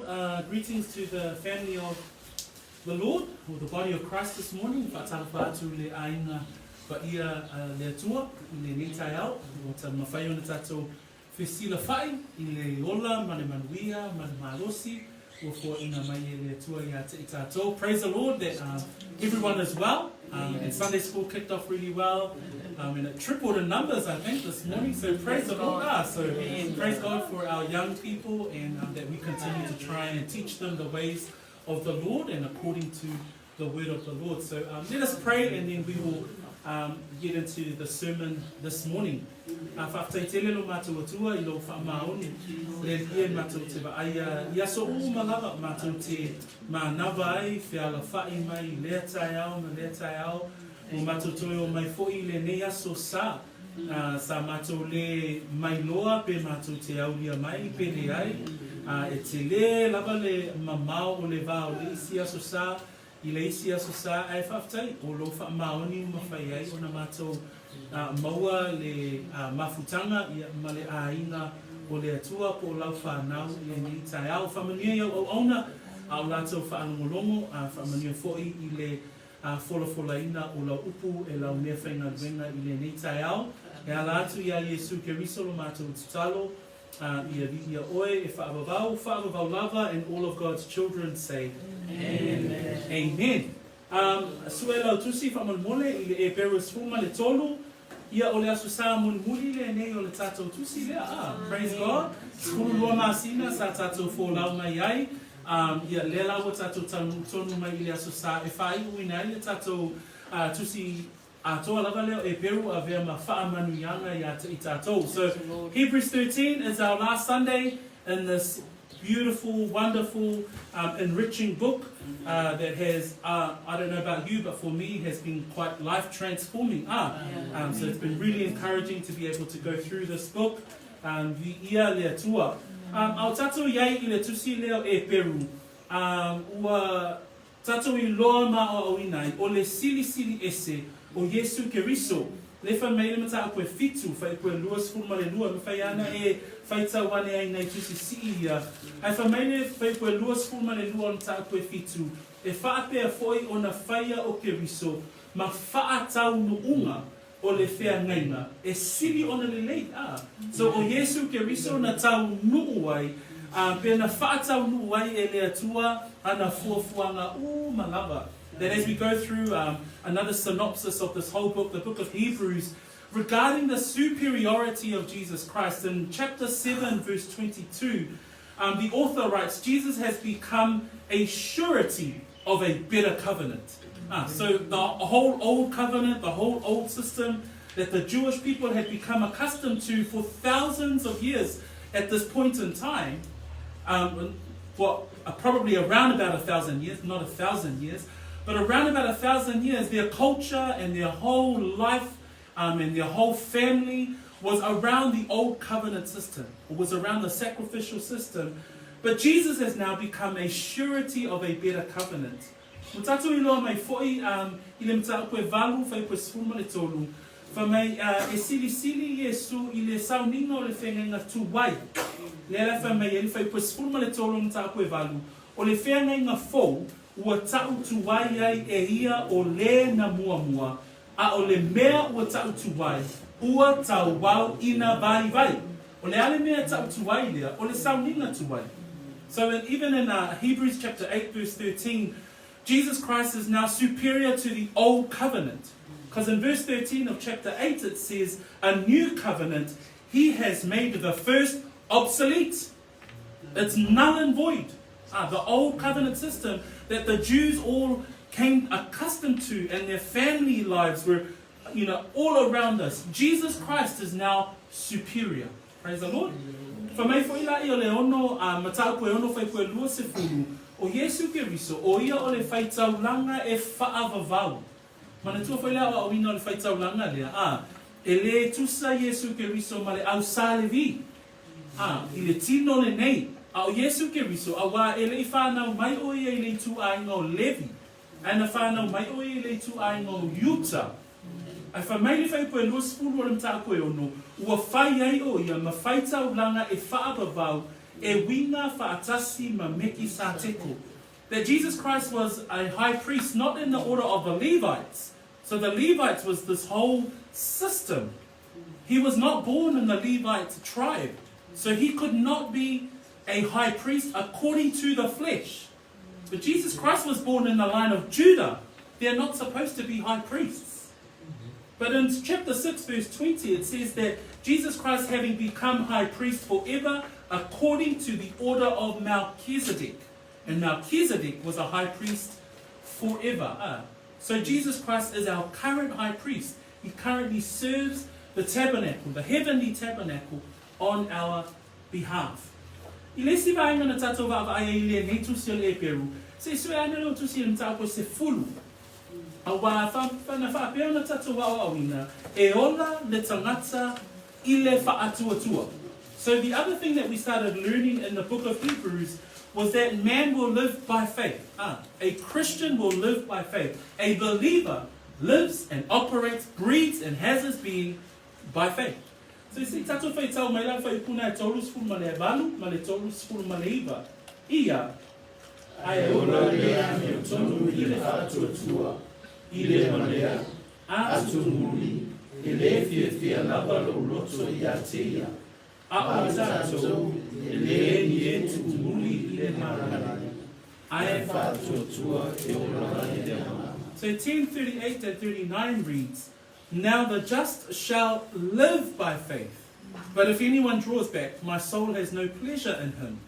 Uh, greetings to the family of the Lord, or the body of Christ this morning. Whaatalofa atu le aiga paia le Atua i lenei taeao. Ua taumafai ona tatou Fesilafai i le ola ma le manuia ma le malosi ua foaina mai e le Atua ia te i tatou. Praise the Lord that everyone is well and Sunday school kicked off really well and it tripled in numbers I think this morning so praise the Lord ah so praise God for our young people and that we continue to try and teach them the ways of the Lord and according to the word of the Lord. So um, let us pray and then we will um, get into the sermon this morning. A whaafetai tele lo mātou Atua i lou whaamaoni, le lie mātou te vaaia i aso uma lava mātou te mānawa ai, fealawhai mai i lea taeao ma lea taeao, ua mātou toe o mai foi i lenei aso sa, uh, sa mātou le mailoa pe mātou te aulia mai pe leai, uh, e tele lava le mamao o le va o le isi aso sa I le isi aso sa, ae faafetai, o lou faamaoni ua mafai ai ona matou maua le mafutaga ma le aiga o le Atua po o lau fanau i lenei taeao. Faamanuia i au auauna a o latou faalogologo, a faamanuia foi i le folafolaina o lau upu e lau meafaigaluega i lenei taeao. E ala atu iā Iesu Keriso lo matou tatalo. Ia viia oe e faavavau, faavavau lava and all of God's children say Amen. Amen. Um, sue lau tusi faamolemole i le Eperu 13, ia o le Aso Sa mulimuli lenei o le tatou tusi lea. Ah, praise God. 12 masina sa tatou folau mai ai. Um, ia lea la ua tatou taunuu tonu mai i le Aso Sa e faaiuina ai le tatou uh, tusi Atoa lava lea o Eperu avea ma faamanuiaga ia te i tatou. So, Hebrews 13 is our last Sunday in this beautiful, wonderful, um, enriching book uh, that has, uh, I don't know about you, but for me has been quite life transforming. Ah, um, so it's been really encouraging to be able to go through this book. Um, viia le Atua. Um, a o tatou iai i le tusi lea o Eperu, um, ua Tatou iloa ma aoaoina ai o le silisili ese o Iesu Keriso, le fai mai le mataupu e fitu, fuaiupu e 22, mafai ana e faitau ane ai nai tusi sii ia, ae fai mai le fuaiupu e 22 o le mataupu e fitu, e faapea foi ona faia o Keriso ma faataunuuga o le feagaiga e sili ona lelei, a. So o Iesu Keriso na taunuu ai, a, pe na faataunuu ai e le Atua ana fuafuaga uma lava. That as we go through um, another synopsis of this whole book, the book of Hebrews, regarding the superiority of Jesus Christ, in chapter 7, verse 22, um, the author writes, Jesus has become a surety of a better covenant. Ah, so the whole old covenant, the whole old system that the Jewish people had become accustomed to for thousands of years at this point in time, um, well, uh, probably around about 1,000 years, not 1,000 years, but around about 1,000 years, their culture and their whole life um, and their whole family was around the old covenant system, or was around the sacrificial system. But Jesus has now become a surety of a better covenant. Ua tatou iloa mai foi um, i le mataupu e valu fuaiupu e 13, fai mai uh, e silisili Iesu i le sauniga o le feagaiga tuai. Lea la e fai mai ai le fuaiupu e 13 o le mataupu e valu, o le feagaiga fou ua ta'u tuai ai e ia o le na muamua, a o le mea ua ta'u tuai, ua tauau ina vaivai. O le a le mea e ta'u tuai lea, o le sauniga tuai. So in, even in uh, Hebrews chapter 8 verse 13, Jesus Christ is now superior to the old covenant. Because in verse 13 of chapter 8 it says, a new covenant, he has made the first obsolete. It's null and void. Ah, the old covenant system that the Jews all came accustomed to and their family lives were, you know, all around us. Jesus Christ is now superior. Praise the Lord. Fai mai foi la i o le ono, a mataupu e ono fuaiupu e 20, o Iesu Keriso, o ia o le faitaulaga e faavavau. Manatua foi le aoaoina o le faitaulaga lea, a, e le tusa Iesu Keriso ma le au Sa Levi. A, i le tino lenei, a o Iesu Keriso, auā e le i whanau mai o ia i le itūāiga o Levi, ae na whanau mai o ia i le itūāiga o Iuta. Ae fai mai le fuaiupu e 20 o le mataupu e ono, ua fai ai o ia ma faitaulaga e faavavau e uiga faatasi ma Mekisateko. That Jesus Christ was a high priest not in the order of the Levites. So the Levites was this whole system. He was not born in the Levite tribe. So he could not be a high priest according to the flesh. But Jesus Christ was born in the line of Judah. They're not supposed to be high priests. But in chapter 6, verse 20, it says that Jesus Christ, having become high priest forever, according to the order of Melchizedek. And Melchizedek was a high priest forever. So Jesus Christ is our current high priest. He currently serves the tabernacle, the heavenly tabernacle, on our behalf. I le isi vaega na tatou vaavaai ai i lenei tusi o le Eperu, se i sue ane lou tusi i le mataupu e sefulu, auā fa, na faapea ona tatou aoaoina, e ola le tagata i le faatuatua. So the other thing that we started learning in the book of Hebrews was that man will live by faith. Ah, a Christian will live by faith. A believer lives and operates, breathes and has his being by faith. So se i tatou faitau mai la le faipuna e 38 ma le 39, ia. Ae ola le amiotonu i le faatuatua, i le malea, atu muli, e lē fiafia lava lou loto iā te ia, a o tatou, e lē ni e tuumuli i le malale, ae faatuatua e ola ai le agaga. So 10:38 and 39 reads, Now the just shall live by faith. But if anyone draws back, my soul has no pleasure in him.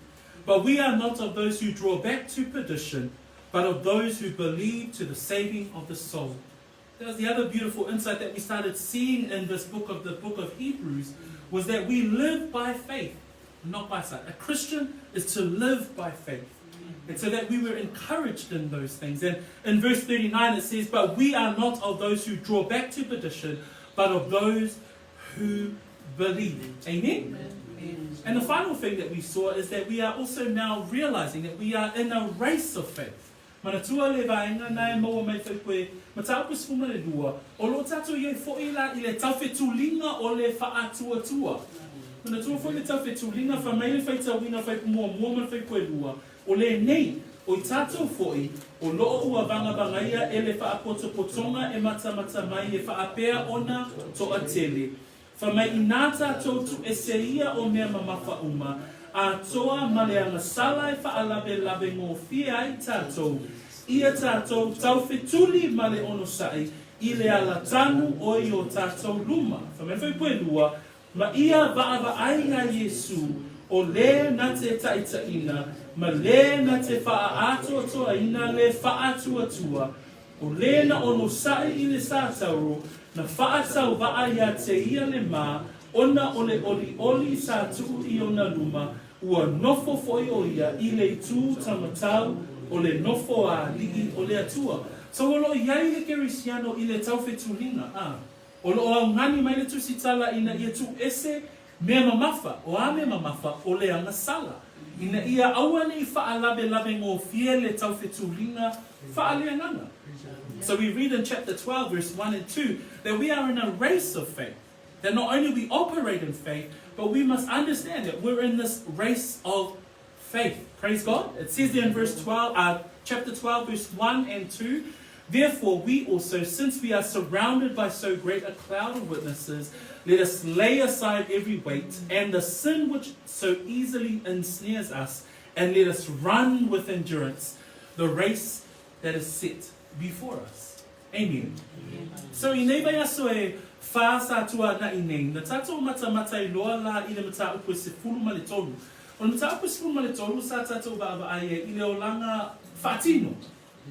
But we are not of those who draw back to perdition, but of those who believe to the saving of the soul. That was the other beautiful insight that we started seeing in this book of the book of Hebrews, was that we live by faith, not by sight. A Christian is to live by faith. And so that we were encouraged in those things. And in verse 39 it says, But we are not of those who draw back to perdition, but of those who believe. Amen? Amen? And the final thing that we saw is that we are also now realizing that we are in a race of faith. Manatua le vaega na e maua mai whai koe, mataupu 12, o lo tatou i ai fo'i la i le taufetuliga o le faatuatua. Manatua foi le taufetuliga fa mai le faitauina faipumuamua ma le faipuelua, o lenei, o i tatou fo'i, o loo ua vagavagaia e le faapotopotoga e matamata mai e faapea ona toatele. Fa mai inā tatou tuuese ia o mea mamafa uma, atoa ma le agasala e faalavelave gofie ai tatou, ia tatou taufetuli ma le onosaʻi i le alatanu o i o tatou luma. Fa mai faipuelua, ma ia vaavaai iā Iesū, o lē na te taʻitaʻina, ma lē na te faaatoatoaina le faatuatua, O lē na onosaʻi i le satauro, na faatauvaa iā te ia le mā, ona o le ʻoliʻoli sa tuu i ona luma, ua nofo foʻi ʻo ia i le itū taumatau o le nofo a aliʻi o le Atua. So o loo i ai le Kerisiano i le taufetuliga, a o loo augani mai le Tusitala ina ia tuuese mea mamafa, o a mea mamafa, o le agasala, ina ia aua ne i faalavelave gofie le taufetuliga faaleagaga. So we read in chapter 12 verse 1 and 2 that we are in a race of faith. That not only we operate in faith, but we must understand that we're in this race of faith. Praise God. It says there in verse 12, chapter 12, verse 1 and 2, Therefore we also, since we are surrounded by so great a cloud of witnesses, let us lay aside every weight and the sin which so easily ensnares us, and let us run with endurance the race that is set before us. Amen. So i nei vaiaso e whā sa tua naʻi nei, na tatou matamata i loa la i le mataupu e 13. O le mataupu e 13 sa tatou vaavaai ai i le olaga faatino.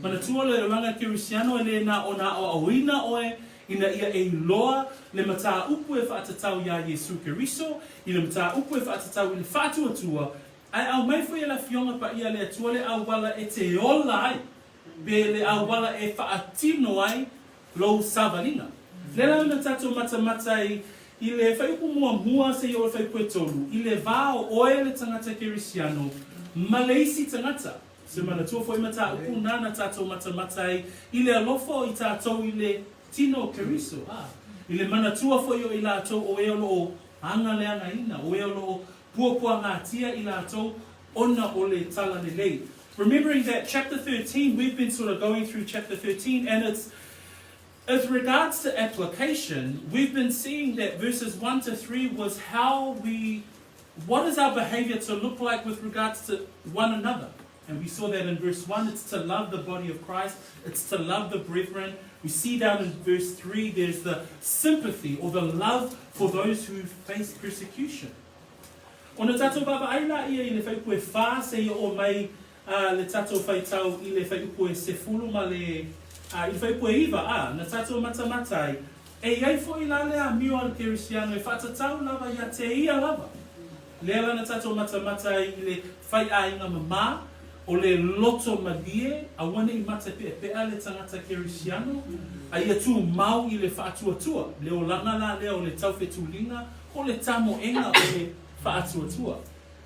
Manatua le olaga Kerisiano e lē na o na aoaoina oe ina ia e iloa le mataupu e faatatau iā Iesu Keriso, i le mataupu e faatatau i le faatuatua, ae aumai foi e le Afioga Paia a le Atua le auala e te ola ai, pe le auala e faatino ai lou savaliga. Lea la na tatou matamata ai i le fuaiupu muamua seia o le fuaiupu e tolu, i le va o oe le tagata Kerisiano ma le isi tagata. Se manatua foi mataupu na na tatou matamata ai i le alofa o i tatou i le tino o Keriso, a i le manatua foi o i latou o e o loo agaleagaina, o e o loo. puapuagatia i latou ona o le Talalelei. Remembering that chapter 13, we've been sort of going through chapter 13, and it's with regards to application, we've been seeing that verses 1 to 3 was how we, what is our behavior to look like with regards to one another. And we saw that in verse 1, it's to love the body of Christ, it's to love the brethren. We see down in verse 3, there's the sympathy or the love for those who face persecution. Ona tatou vaavaai laia i le fuaiupu e 4 seia oo mai le tatou faitau i le fuaiupu e 10 ma le i le fuaiupu e 9 a, na tatou matamata ai, e i ai foi la le amio a le Kerisiano e faatatau lava ia te ia lava. Lea la na tatou matamata ai i le faiaiga mamā, o le loto malie, aua ne i matepeapea le tagata Kerisiano, a ia tumau i le faatuatua, le olaga la lea o le taufetuliga po o le tamoega o le faatuatua.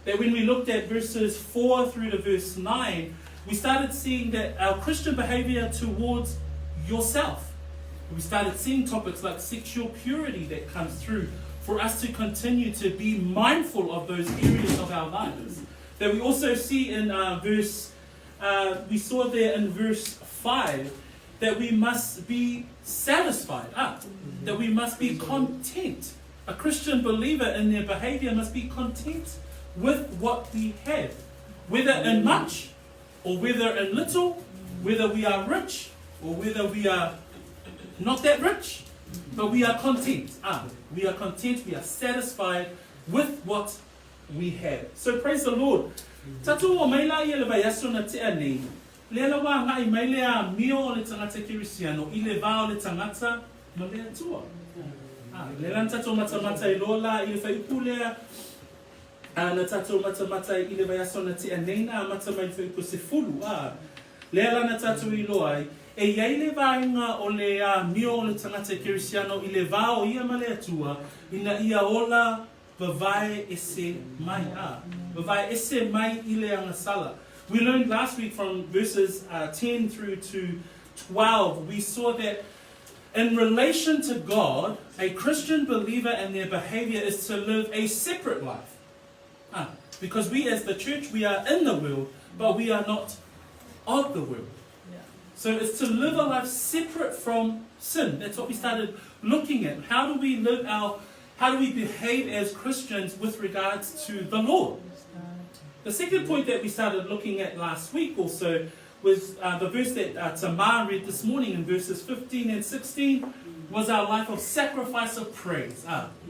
That when we looked at verses 4 through to verse 9, we started seeing that our Christian behavior towards yourself, we started seeing topics like sexual purity that comes through for us to continue to be mindful of those areas of our lives. That we also see in verse, we saw there in verse 5, that we must be satisfied, that we must be content. A Christian believer in their behavior must be content with what we have, whether in much or whether in little, whether we are rich or whether we are not that rich, but we are content. We are content, we are satisfied with what we have. So praise the Lord. Tatou oo mai la ia le vaiaso na tea nei, lea la ua agai mai le amio o le tagata kerisiano i le va o le tagata ma le Atua. Lea la na tatou matamata ai loa la i le fuaiupu lea na tatou matamata ai i le vaiaso na tea nei na amata mai le fuaiupu 10, lea la na tatou iloa ai, e i ai le vaega o le amio o le tagata kerisiano i le va o ia ma le Atua ina ia ola vavae ese mai, vavae ese mai i le agasala. We learned last week from verses 10 through to 12, we saw that in relation to God, a Christian believer and their behavior is to live a separate life. Because we as the church, we are in the world, but we are not of the world. So it's to live a life separate from sin. That's what we started looking at. How do we live our, how do we behave as Christians with regards to the Lord? The second point that we started looking at last week also was the verse that Tamar read this morning in verses 15 and 16 was our life of sacrifice of praise.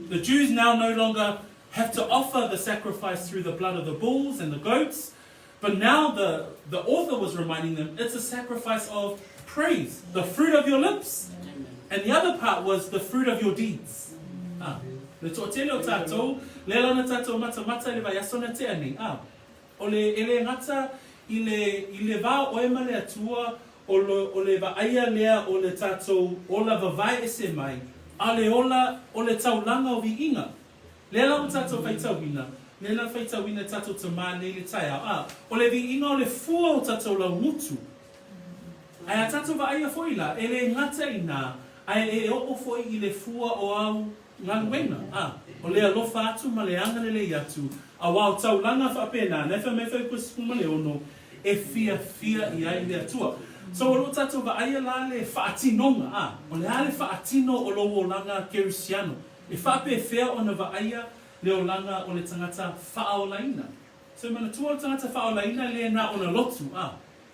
The Jews now no longer have to offer the sacrifice through the blood of the bulls and the goats, but now the author was reminding them it's a sacrifice of praise, the fruit of your lips. And the other part was the fruit of your deeds. Le toatele o tatou, lea la na tatou matamata i le vaiaso na tea nei. O le e le gata i le i le va o oe ma le Atua, o lo o le vaaia lea o le tatou ola vavae ese mai, a le ola o le taulaga o viiga. Lea la ua tatou faitauina, lea la faitauina e tatou tama nei le taeao, a, o le viiga o le fua o tatou laugutu. Ae a tatou vaaia foi la, e le gata i na, ae e oo foi i le fua o au galuega, a, o le alofa atu ma le agalelei atu, auā o taulaga faapena, na e fai mai foi 16, e fiafia i ai le Atua. So o loo tatou vaaia la le faatinoga, a, o le a le faatino o lou olaga kerisiano, e faapefea ona vaaia le olaga o le tagata faaolaina. So e manatua o le tagata faaolaina le na ona lotu, a,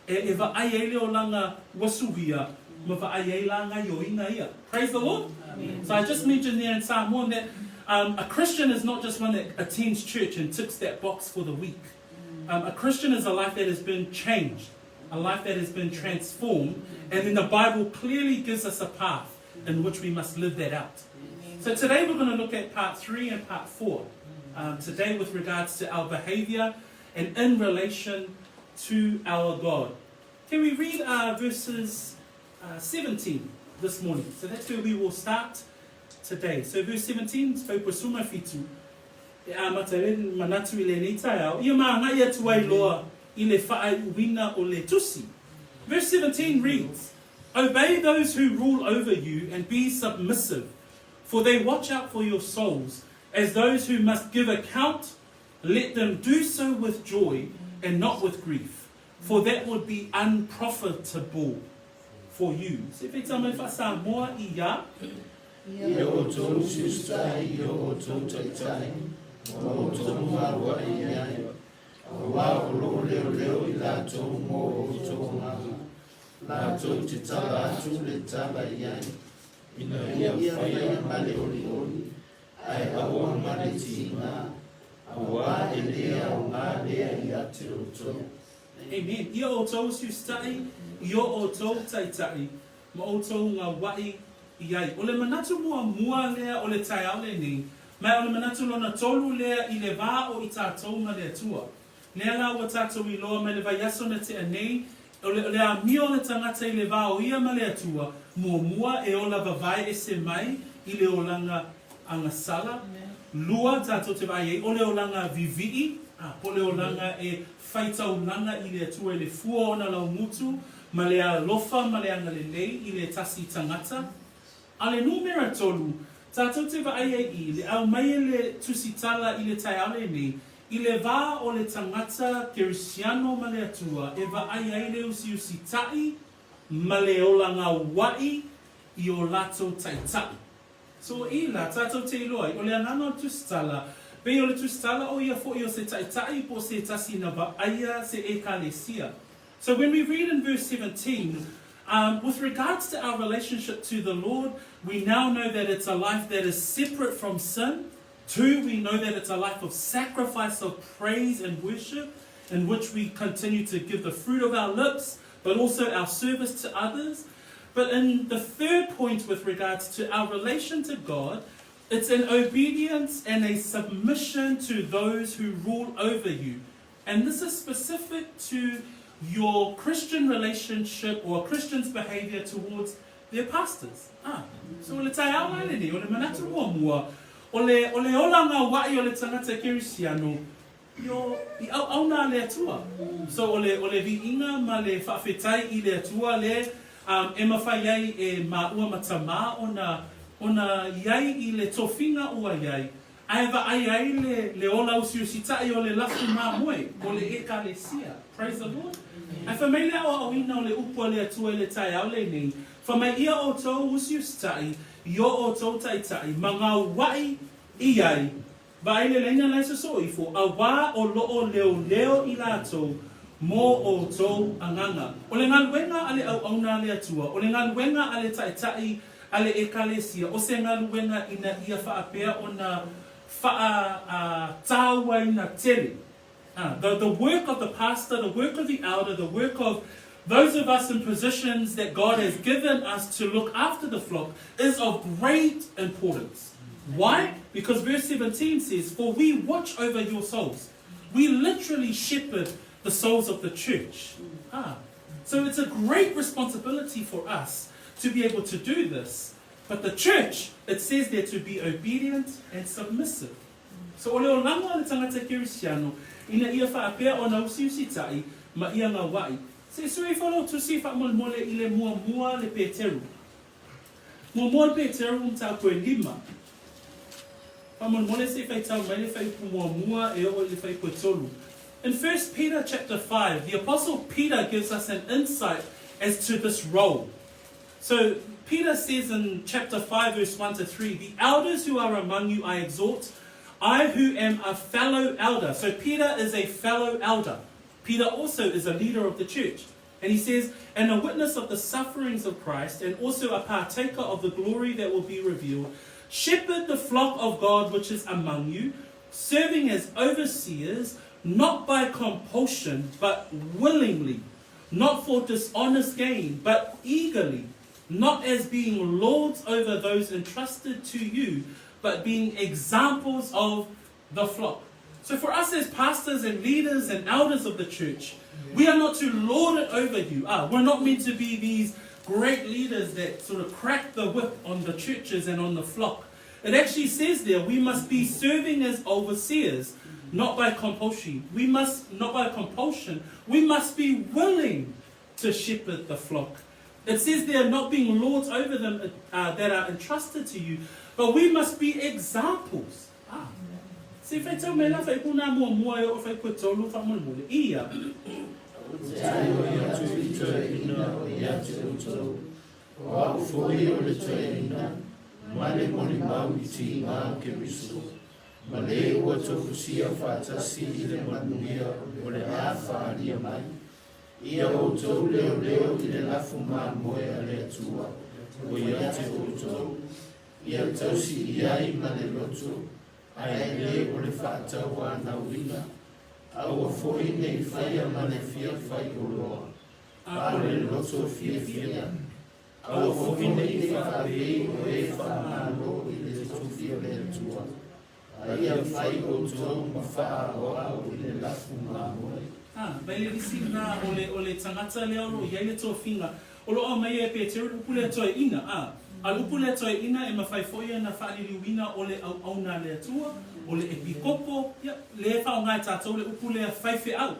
e vaai ai le olaga ua suia ma vaai ai la gaoioiga ia. Praise the Lord. Amen. So I just mentioned there in Samoan that a Christian is not just one that attends church and ticks that box for the week. A Christian is a life that has been changed, a life that has been transformed, and then the Bible clearly gives us a path in which we must live that out. So today we're going to look at part 3 and part 4. Today with regards to our behavior and in relation to our God. Can we read verses 17 this morning? So that's where we will start today. So verse 17, fuaiupu 17, e amata ai le manatu i lenei taeao, ia ma agai atu ai loa i le faaiuina o le tusi. Verse 17 reads, Obey those who rule over you and be submissive, for they watch out for your souls as those who must give account. Let them do so with joy and not with grief, for that would be unprofitable for you. Se fetsa mai fa-Samoa i a. I o outou usiusitai, i o outou taitai, ma o outou maluaʻi i ai, auā o lo o leoleo i latou mo o outou agaga, latou te tala atu le tala i ai, ina ia faia ma le olioli, ae aua ma le tiga, auā e lē aoga lea ia te outou. Amen. I o outou usiusitai, i o outou taitai, ma outou gauaʻi i ai. O le manatu muamua lea o le taeao lenei, ma o le manatu lona tolu lea i le va o i tatou ma le Atua. Lea la ua tatou iloa mai le vaiaso na tea nei, o le, o le amio o le tagata i le va o ia ma le Atua, muamua e ola vavae ese mai i le olaga agasala, lua tatou te vaai ai o le olaga vivii, a, po o le olaga e faitaulaga i le Atua i le fua o ona laumutu, ma le alofa ma le agalelei i le tasi tagata. A le numera tolu, tatou te vaai ai i le aumai e le tusitala i le taeao lenei, i le va o le tagata Kerisiano ma le Atua e vaai ai le usiusitaʻi ma le olaga uaʻi i o latou taitai. So i la, tatou te iloa ai, o le agaga o le tusitala, pei o le tusitala o ia foʻi o se taitai po o se tasi na vaaia se Ekalesia. So when we read in verse 17, um, with regards to our relationship to the Lord, we now know that it's a life that is separate from sin. Two, we know that it's a life of sacrifice of praise and worship, in which we continue to give the fruit of our lips, but also our service to others. But in the third point, with regards to our relation to God, it's an obedience and a submission to those who rule over you. And this is specific to your Christian relationship or a Christian's behavior towards their pastors. Ah, so o le taeao la lenei, o le manatu muamua, o le, o le olaga uaʻi o le tagata Kerisiano, i o, i auauna a le Atua. So o le, o le viiga ma le faafetai i le Atua le um, e mafai ai e māua ma tamā ona, ona i ai i le tofiga ua i ai, Ae vaai ai le, le ola usiusitaʻi o le lafu mamoe, o le Ekalesia. Praise the Lord. Ae fai mai le aoaoina o le upu a le Atua i le taeao lenei, Fai mai ia outou usiusitaʻi i o outou taitai ma gauaʻi i ai, vaai le laina la e sosoo ifo, auā o lo o leoleo i latou mo outou agaga. O le galuega a le auauna a le Atua, o le galuega a le taitai a le Ekalesia, o se galuega ina ia faapea ona faa-tāuaina tele. The, the work of the pastor, the work of the elder, the work of those of us in positions that God has given us to look after the flock is of great importance. Why? Because verse 17 says, For we watch over your souls. We literally shepherd the souls of the church. Ah. So it's a great responsibility for us to be able to do this. But the church, it says there to be obedient and submissive. So o le olaga o le tagata Kerisiano, ina ia faapea ona usiusitaʻi ma ia gauaʻi. Se sue ifo lou tusi faamolemole i le muamua le Peteru. Muamua le Peteru mataupu e lima. Faamolemole se i faitau mai le fuaiupu muamua e oo i le fuaiupu e tolu. In 1 Peter chapter 5, the apostle Peter gives us an insight as to this role. So Peter says in chapter 5 verse 1 to 3, The elders who are among you I exhort, I who am a fellow elder. So Peter is a fellow elder. Peter also is a leader of the church. And he says, And a witness of the sufferings of Christ, and also a partaker of the glory that will be revealed, shepherd the flock of God which is among you, serving as overseers, not by compulsion, but willingly, not for dishonest gain, but eagerly, not as being lords over those entrusted to you, but being examples of the flock. So for us as pastors and leaders and elders of the church, we are not to lord it over you. Ah, we're not meant to be these great leaders that sort of crack the whip on the churches and on the flock. It actually says there we must be serving as overseers, not by compulsion. We must not by compulsion. We must be willing to shepherd the flock. It says there not being lords over them uh, that are entrusted to you, but we must be examples. Ah. Se i faitau mai la faaiupu na muamua e oo i faaiupu e tolu faamolemole. Ia. Ou te taiohi atu i toeaina o ia te outou, o au foi o le toeaina, ma le molimau i tiga o Keriso, ma le ua tofusia faatasi i le manuia o le a faaalia mai. Ia outou leoleo i le lafo mamoe a le Atua o ia te outou, ia tausi i ai ma le loto, ae le o le faatauanauina, aua foi ne i faia ma le fia faioloa, a o le loto fiafia. Aua foi ne i faapei o e faamalo i le tofi o le Atua, a ia fai outou ma faaauau i le lafu mamoe. A, mai le lisi lena o le, o le tagata lea o lo o i ai le tofiga, o lo o aumaia e Peteru le upu lea toeaina, a, a o le upu lea toeaina e mafai foi ona faaliliuina o le auauna a le Atua, o le epikopo, ia, lea e faaaoga e tatou le upu lea faifeau,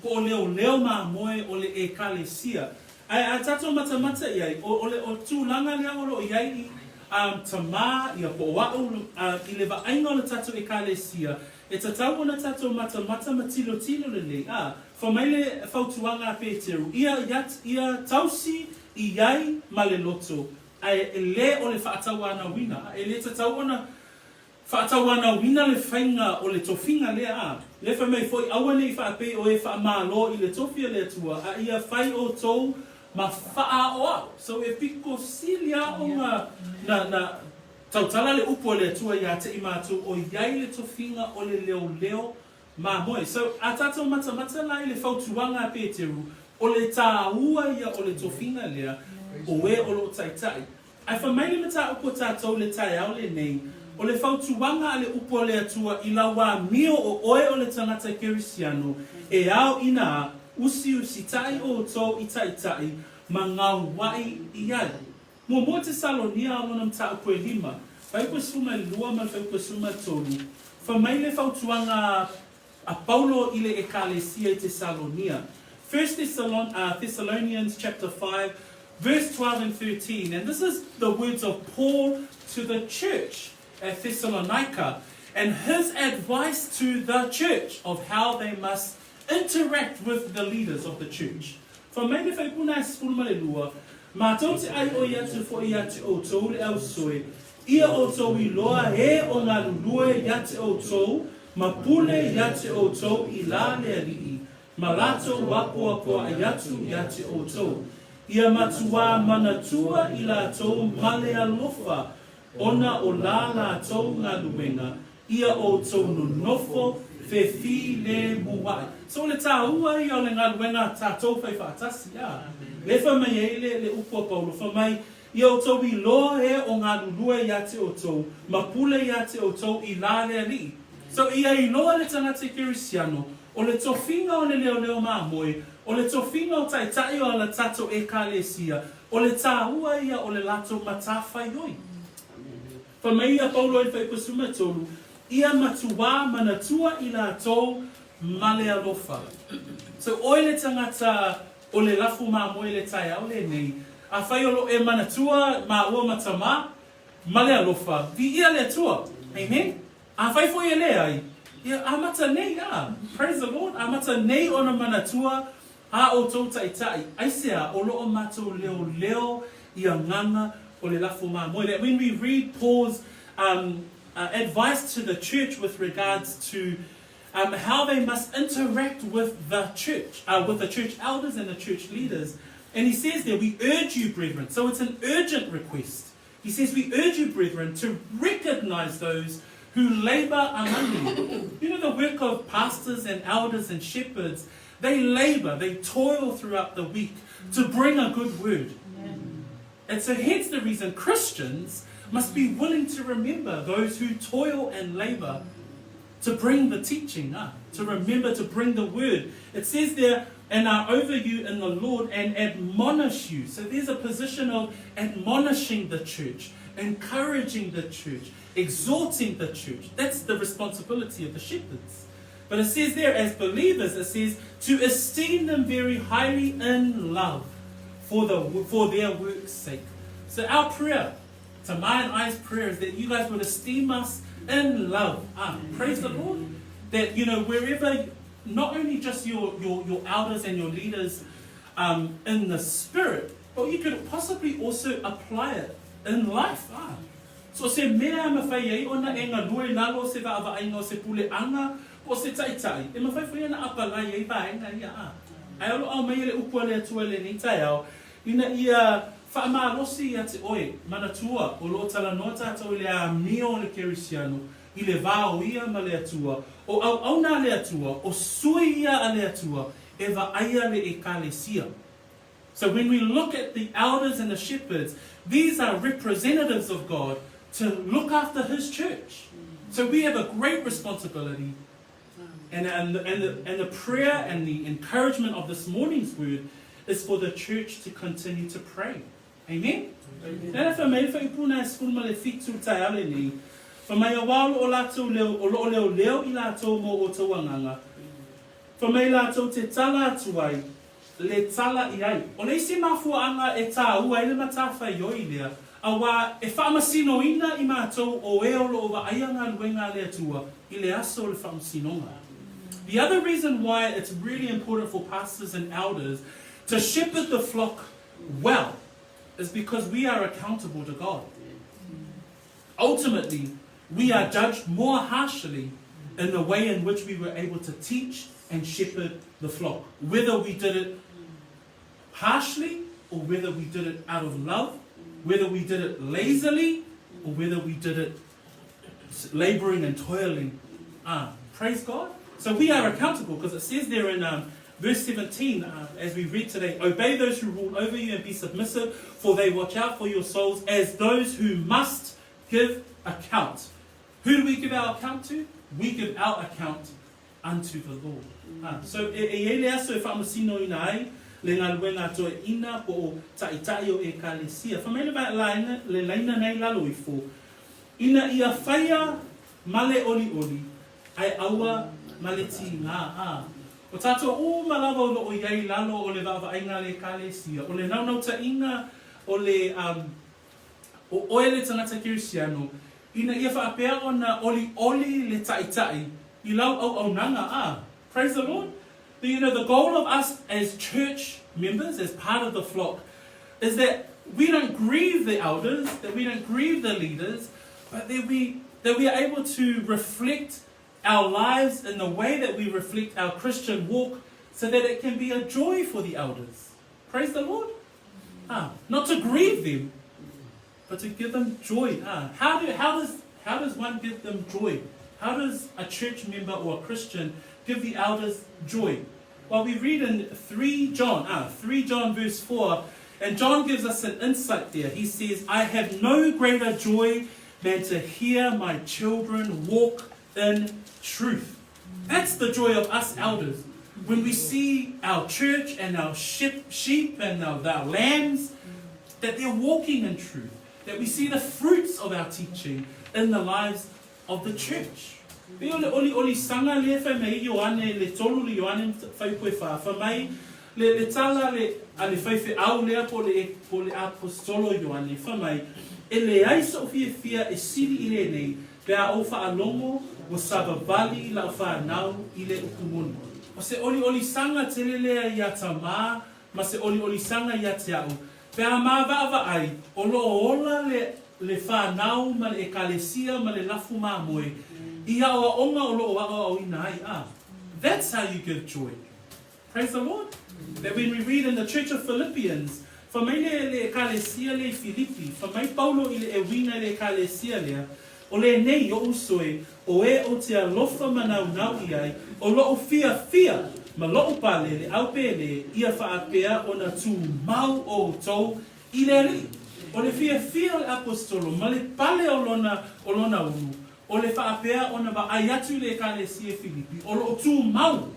po o leoleo mamoe o le Ekalesia. Ae a tatou matamata i ai, o, o le, o le tulaga lea o lo o i ai i, a, tamā, ia, po o a'u, a, i le vaaiga o le tatou Ekalesia, e tatau ona tatou matamata ma tilotilo lelei, a, fai mai le fautuaga a Peteru, ia, ia, ia tausi i ai ma le loto, ae e le o le faatauanauina, a, e le tatau ona Faatauanauina le faiga o le tofiga lea, a lea fai mai foi, Aua ne i faapei o e faamalo i le tofi a le Atua, a ia fai outou ma faaaoao. So e piko sili aoga na, na tautala le upu a le Atua ia te i matou o i ai le tofiga o le leoleo mamoe. So a tatou matamata la i le fautuaga a Peteru, o le tāua ia o le tofiga lea o e o lo o taitai. Ae fai mai le mataupu a tatou le taeao lenei, o le fautuaga a le upu a le Atua i lau amio o oe o le tagata Kerisiano, e ao ina a, usiusitai outou i taitai ma gauai i ai. Muamua Tesalonia a lona mataupu e lima, fuaiupu e 12 ma le fuaiupu e 13, fai mai le fautuaga a a Paulo i le Ekalesia i Tesalonia. First Thessalon, Thessalonians chapter 5, verse 12 and 13. And this is the words of Paul to the church at Thessalonica and his advice to the church of how they must interact with the leaders of the church. Fai mai le faipuna e 12, Matou te ʻai ʻoi atu foi ia te ʻoutou le ʻausoe, ia ʻoutou iloa e o galulue ia te ʻoutou, ma pule ia te ʻoutou i la le Alii, ma latou apoapoaʻi atu ia te ʻoutou. Ia matuā manatua i latou ma le alofa ona o la latou galuega, ia ʻoutou nonofo fefilēmuaʻi. So o le tāua ia o le galuega a tatou fai faatasi, a. Lea fai mai ai le, le upu a Paulo, fai mai, Ia ʻoutou iloa e o galulue ia te ʻoutou, ma pule ia te ʻoutou i la le Alii. So ia iloa le tagata Kerisiano, o le tofiga o le leoleo mamoe, o le tofiga o taitai o ala tatou Ekalesia, o le tāua ia o le latou matafaioi. Fai mai ia Paulo i le Fuaiupu 13, Ia matuā manatua i latou ma le alofa. So ʻoe le tagata o le lafo mamoe le taeao lenei, afai o lo e manatua māua ma tamā, ma le alofa, viia le Atua. Amen. Afai foi e leai, ia amata nei, a, praise the Lord, amata nei ona manatua a outou taitai, aisea o lo o matou leoleo i agaga o le lafo mamoe. That when we read Paul's um, advice to the church with regards to um, how they must interact with the church, with the church elders and the church leaders, and he says there, we urge you, brethren. So it's an urgent request. He says, we urge you, brethren, to recognize those who labor among you. You know, the work of pastors and elders and shepherds, they labor, they toil throughout the week to bring a good word. And so hence the reason Christians must be willing to remember those who toil and labor to bring the teaching, to remember to bring the word. It says there, and are over you in the Lord and admonish you. So there's a position of admonishing the church, encouraging the church, exhorting the church. That's the responsibility of the shepherds. But it says there, as believers, it says to esteem them very highly in love for, the, for their work's sake. So our prayer, to my and I's prayer, is that you guys would esteem us In love. Ah, praise the Lord. That, you know, wherever, not only just your, your, your elders and your leaders um, in the spirit, but you could possibly also apply it in life. Ah. So se mea e mawhai ai ona e galue i lalo o se vaavaaiga o se puleaga po o se ta'ita'i, e mafai foi ona apalai ai vaega ia a. Ae o lo o aumaia le upu a le Atua i lenei taeao, ina ia faamalosi ia te oe, manatua, o lo o talanoa tatou i le amio o le Kerisiano, i le va o ia ma le Atua, o auauna a le Atua, o sui ia a le Atua, e vaaia le Ekalesia. So when we look at the elders and the shepherds, these are representatives of God to look after His church. So we have a great responsibility. And, and, and, the, and the prayer and the encouragement of this morning's word is for the church to continue to pray. Amen? Amen. Fa mai fa ipuna e sefulu ma le fitu taeao lenei, fa mai auā o lo o latou leo, o lo o leoleo i latou mo outou agaga, fa mai latou te tala atu ai, le tala i ai. O le isi mafuaaga e tāua ai le matafaioi lea, auā e faamasinoina i matou o e o lo o vaaia galuega a le Atua i le aso o le faamasinoga. The other reason why it's really important for pastors and elders to shepherd the flock well is because we are accountable to God. Ultimately, we are judged more harshly in the way in which we were able to teach and shepherd the flock. Whether we did it harshly or whether we did it out of love, whether we did it lazily or whether we did it laboring and toiling. Ah, praise God. So we are accountable because it says there in um, verse 17, uh, as we read today, obey those who rule over you and be submissive, for they watch out for your souls as those who must give account. Who do we give our account to? We give our account unto the Lord. Ah, so e, e iai le aso e faamasinoina ai le galuega a toeaina po o ta'ita'i o Ekalesia. Fai mai le laina, le laina nei lalo ifo, ina ia whaia ma le olioli, ae aua ma le tīgā. Ā, o tātou uma lava o lo o iai lalo o le vaavaaiga a le Ekalesia, o le naunautaiga o le, um, o oe le tagata Kerisiano, ina ia faapea ona olioli le ta'ita'i i lau auaunaga, ā, praise the Lord. The, you know, the goal of us as church members, as part of the flock, is that we don't grieve the elders, that we don't grieve the leaders, but that we, that we are able to reflect our lives in the way that we reflect our Christian walk so that it can be a joy for the elders. Praise the Lord. Ah, not to grieve them, but to give them joy. Ah, how, do, how, does, how does one give them joy? How does a church member or a Christian give the elders joy? Well, we read in 3 John, ah, 3 John verse 4, and John gives us an insight there. He says, I have no greater joy than to hear my children walk in truth. That's the joy of us elders. When we see our church and our sheep, sheep and our, our lambs, that they're walking in truth, that we see the fruits of our teaching in the lives of the church. Pei o le oliolisaga lea fai mai ai Ioane le tolu le Ioane faipue fa, fai mai le le tala le a le faifeau lea po o le po o le aposetolo Ioane, fai mai, E leai soʻu fiafia e sili i lenei pe a ou faalogo ua savavali lau fanau i le upu moni. O se oliolisaga tele lea iā Tamā ma se oliolisaga iā te a'u, pe a māvaʻavaʻai o lo o ola le le fanau ma le Ekalesia ma le lafu mamoe i aʻoaʻoga o lo o aʻoaʻoina ai a. That's how you give joy. Praise the Lord. That when we read in the church of Philippians, fai mai le le Ekalesia lea i Filipi, fai mai Paulo i le e uiga i le Ekalesia lea, O lenei oʻu soe, o e ou te alofa manaunau i ai, o loʻu fiafia ma loʻu pale le ʻaupēlē ia faapea ona tumau ʻoutou i le Alii. O le fiafia o le aposetolo ma le pale o lona, o lona ulu, o le faapea ona vaai atu i le Ekalesia Filipi, o loʻu tumau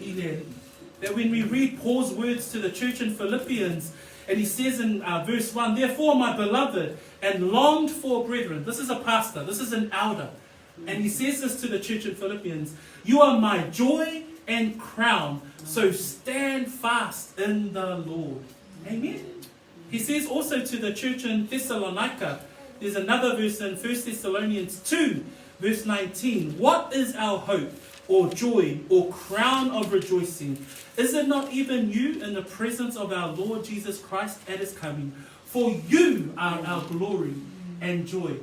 i le Alii. That when we read Paul's words to the church in Philippians, and he says in uh, verse 1, Therefore, my beloved and longed for brethren, this is a pastor, this is an elder, and he says this to the church in Philippians, You are my joy and crown, so stand fast in the Lord. Amen. He says also to the church in Thessalonica, there's another verse in 1 Thessalonians 2, Verse 19, What is our hope or joy or crown of rejoicing? Is it not even you in the presence of our Lord Jesus Christ at his coming? For you are our glory and joy.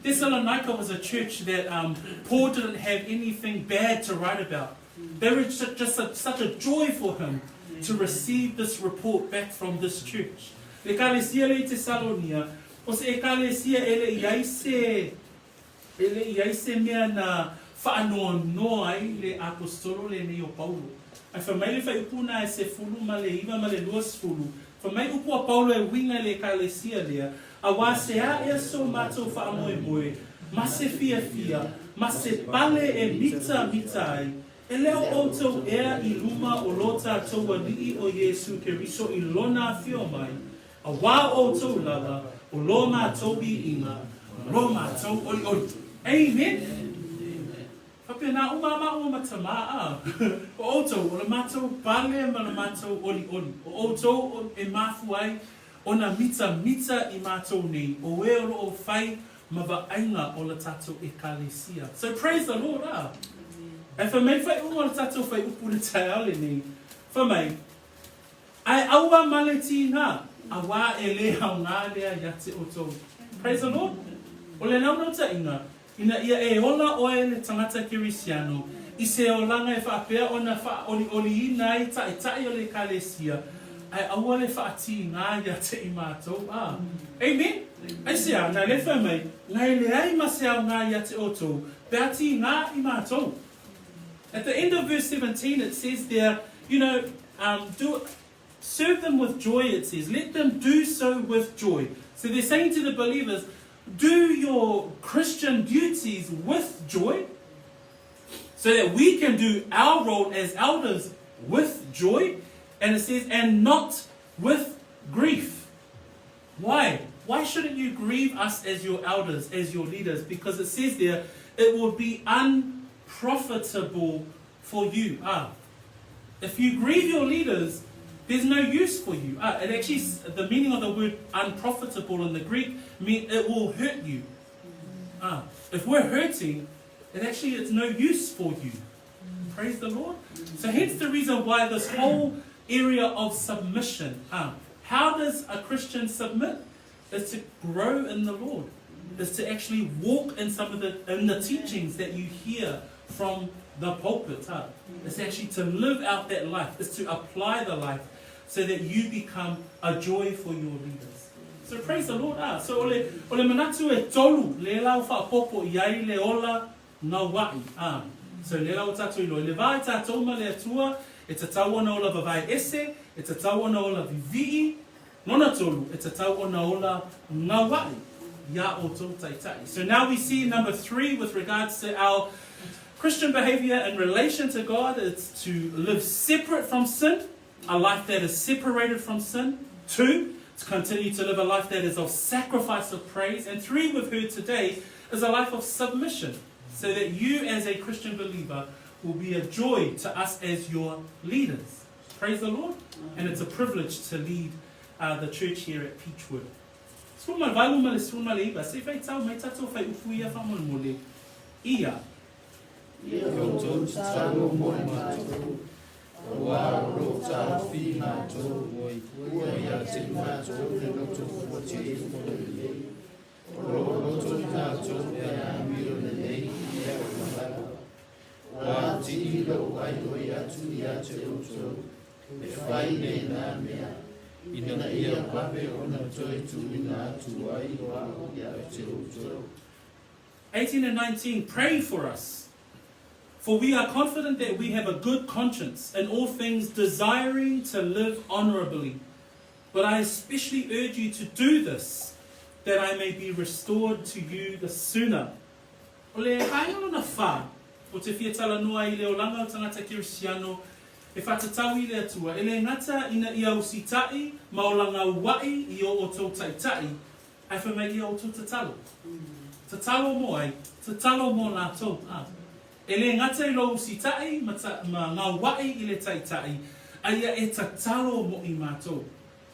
Thessalonica was a church that um, Paul didn't have anything bad to write about. They were just a, such a joy for him to receive this report back from this church. Le ekalesia le i Tesalonia, o se ekalesia e le i ai se E le i ai se mea na faanoanoa ai le Aposetolo lenei o Paulo. Ae fai mai le faaiupu na e 19 ma le 20, fai mai upu a Paulo e uiga i le Ekalesia lea, Auā se a ea so matou faamoemoe, ma se fiafia, ma se pale e mitamita ai, e le o ʻoutou ea i luma o lo tatou Alii o Iesū Keriso i lona afio mai, Auā ʻoutou lava, o lo matou viiga, ma lo matou ʻoliʻoli. Amen! Faapena uma a maua ma tamā a. O ʻoutou, o le matou pale ma le matou ʻoliʻoli. O ʻoutou e mafua ai ona mitamita i matou nei, o e o lo o fai ma vaaiga o le tatou Ekalesia. So praise the Lord, a! Ae fai mai le faaiuga o le tatou faaiupu i le taeao lenei, fai mai, Ae aua ma le tīnā, auā e lē aogā lea ia te outou. Praise the Lord. O le naunautaiga, ina ia e ola oe le tagata Kerisiano i se olaga e faapea ona faaolioliina ai taitai o le Ekalesia, ae aua le faatīnā ia te i matou, ā. Amen? Aisea, na le fai mai, na e leai ma se aogā ia te outou, pe a tīnā i matou. At the end of verse 17 it says there, you know, um, do, serve them with joy, it says. Let them do so with joy. So they're saying to the believers, do your Christian duties with joy so that we can do our role as elders with joy. And it says, and not with grief. Why? Why shouldn't you grieve us as your elders, as your leaders? Because it says there, it will be unprofitable for you. Ah, if you grieve your leaders, there's no use for you. Ah, it actually, the meaning of the word unprofitable in the Greek, mean it will hurt you. Ah, if we're hurting, it actually it's no use for you. Praise the Lord. So hence the reason why this whole area of submission. Ah, how does a Christian submit? Is to grow in the Lord. Is to actually walk in some of the in the teachings that you hear from the pulpit. Huh? It's actually to live out that life. It's to apply the life so that you become a joy for your leaders. So praise the Lord. Ah, so ole, ole manatu e tolu le lau whaapopo i ai le ola ngauaʻi, ā. So le la o tatou iloa, i le vā i tatou ma le Atua, e tatau ona ola vavae ese, e tatau ona ola vivii, lona tolu, e tatau ona ola ngauaʻi iā outou taitai. So now we see number three with regards to our Christian behavior in relation to God, it's to live separate from sin, a life that is separated from sin. Two, to continue to live a life that is of sacrifice of praise. And three, we've heard today, is a life of submission, so that you as a Christian believer will be a joy to us as your leaders. Praise the Lord. And it's a privilege to lead uh, the church here at Peachwood. 18 ma le 19, se i faitau mai tatou faaiupu ia faamolemole ia. Ia outou tatalo mo i matou, auā o lo o taofi i matou, ua ia te i matou le loto fuatia mo le lelei, o lo o loto i matou pe a amio lelei i mea uma lava. Ua atili lou ʻaiʻoi atu ia te outou, e fai lena mea, ina ia vave ona toe tuuina atu ai o a'u ia te outou. 18 and 19, pray for us. For we are confident that we have a good conscience in all things, desiring to live honorably. But I especially urge you to do this, that I may be restored to you the sooner. O le vaega lona whā, o te fia talanoa i le olaga o tagata Kerisiano e whatatau i le Atua, e le gata ina ia usitaʻi ma olaga uaʻi i o outou taʻitaʻi, Ae fai mai ia outou tatalo. Tatalo mo ai, tatalo mo latou, a. E le gata i lou usitaʻi ma ta, ma ngauaʻi i le taʻitaʻi, a ia e tatalo mo i matou.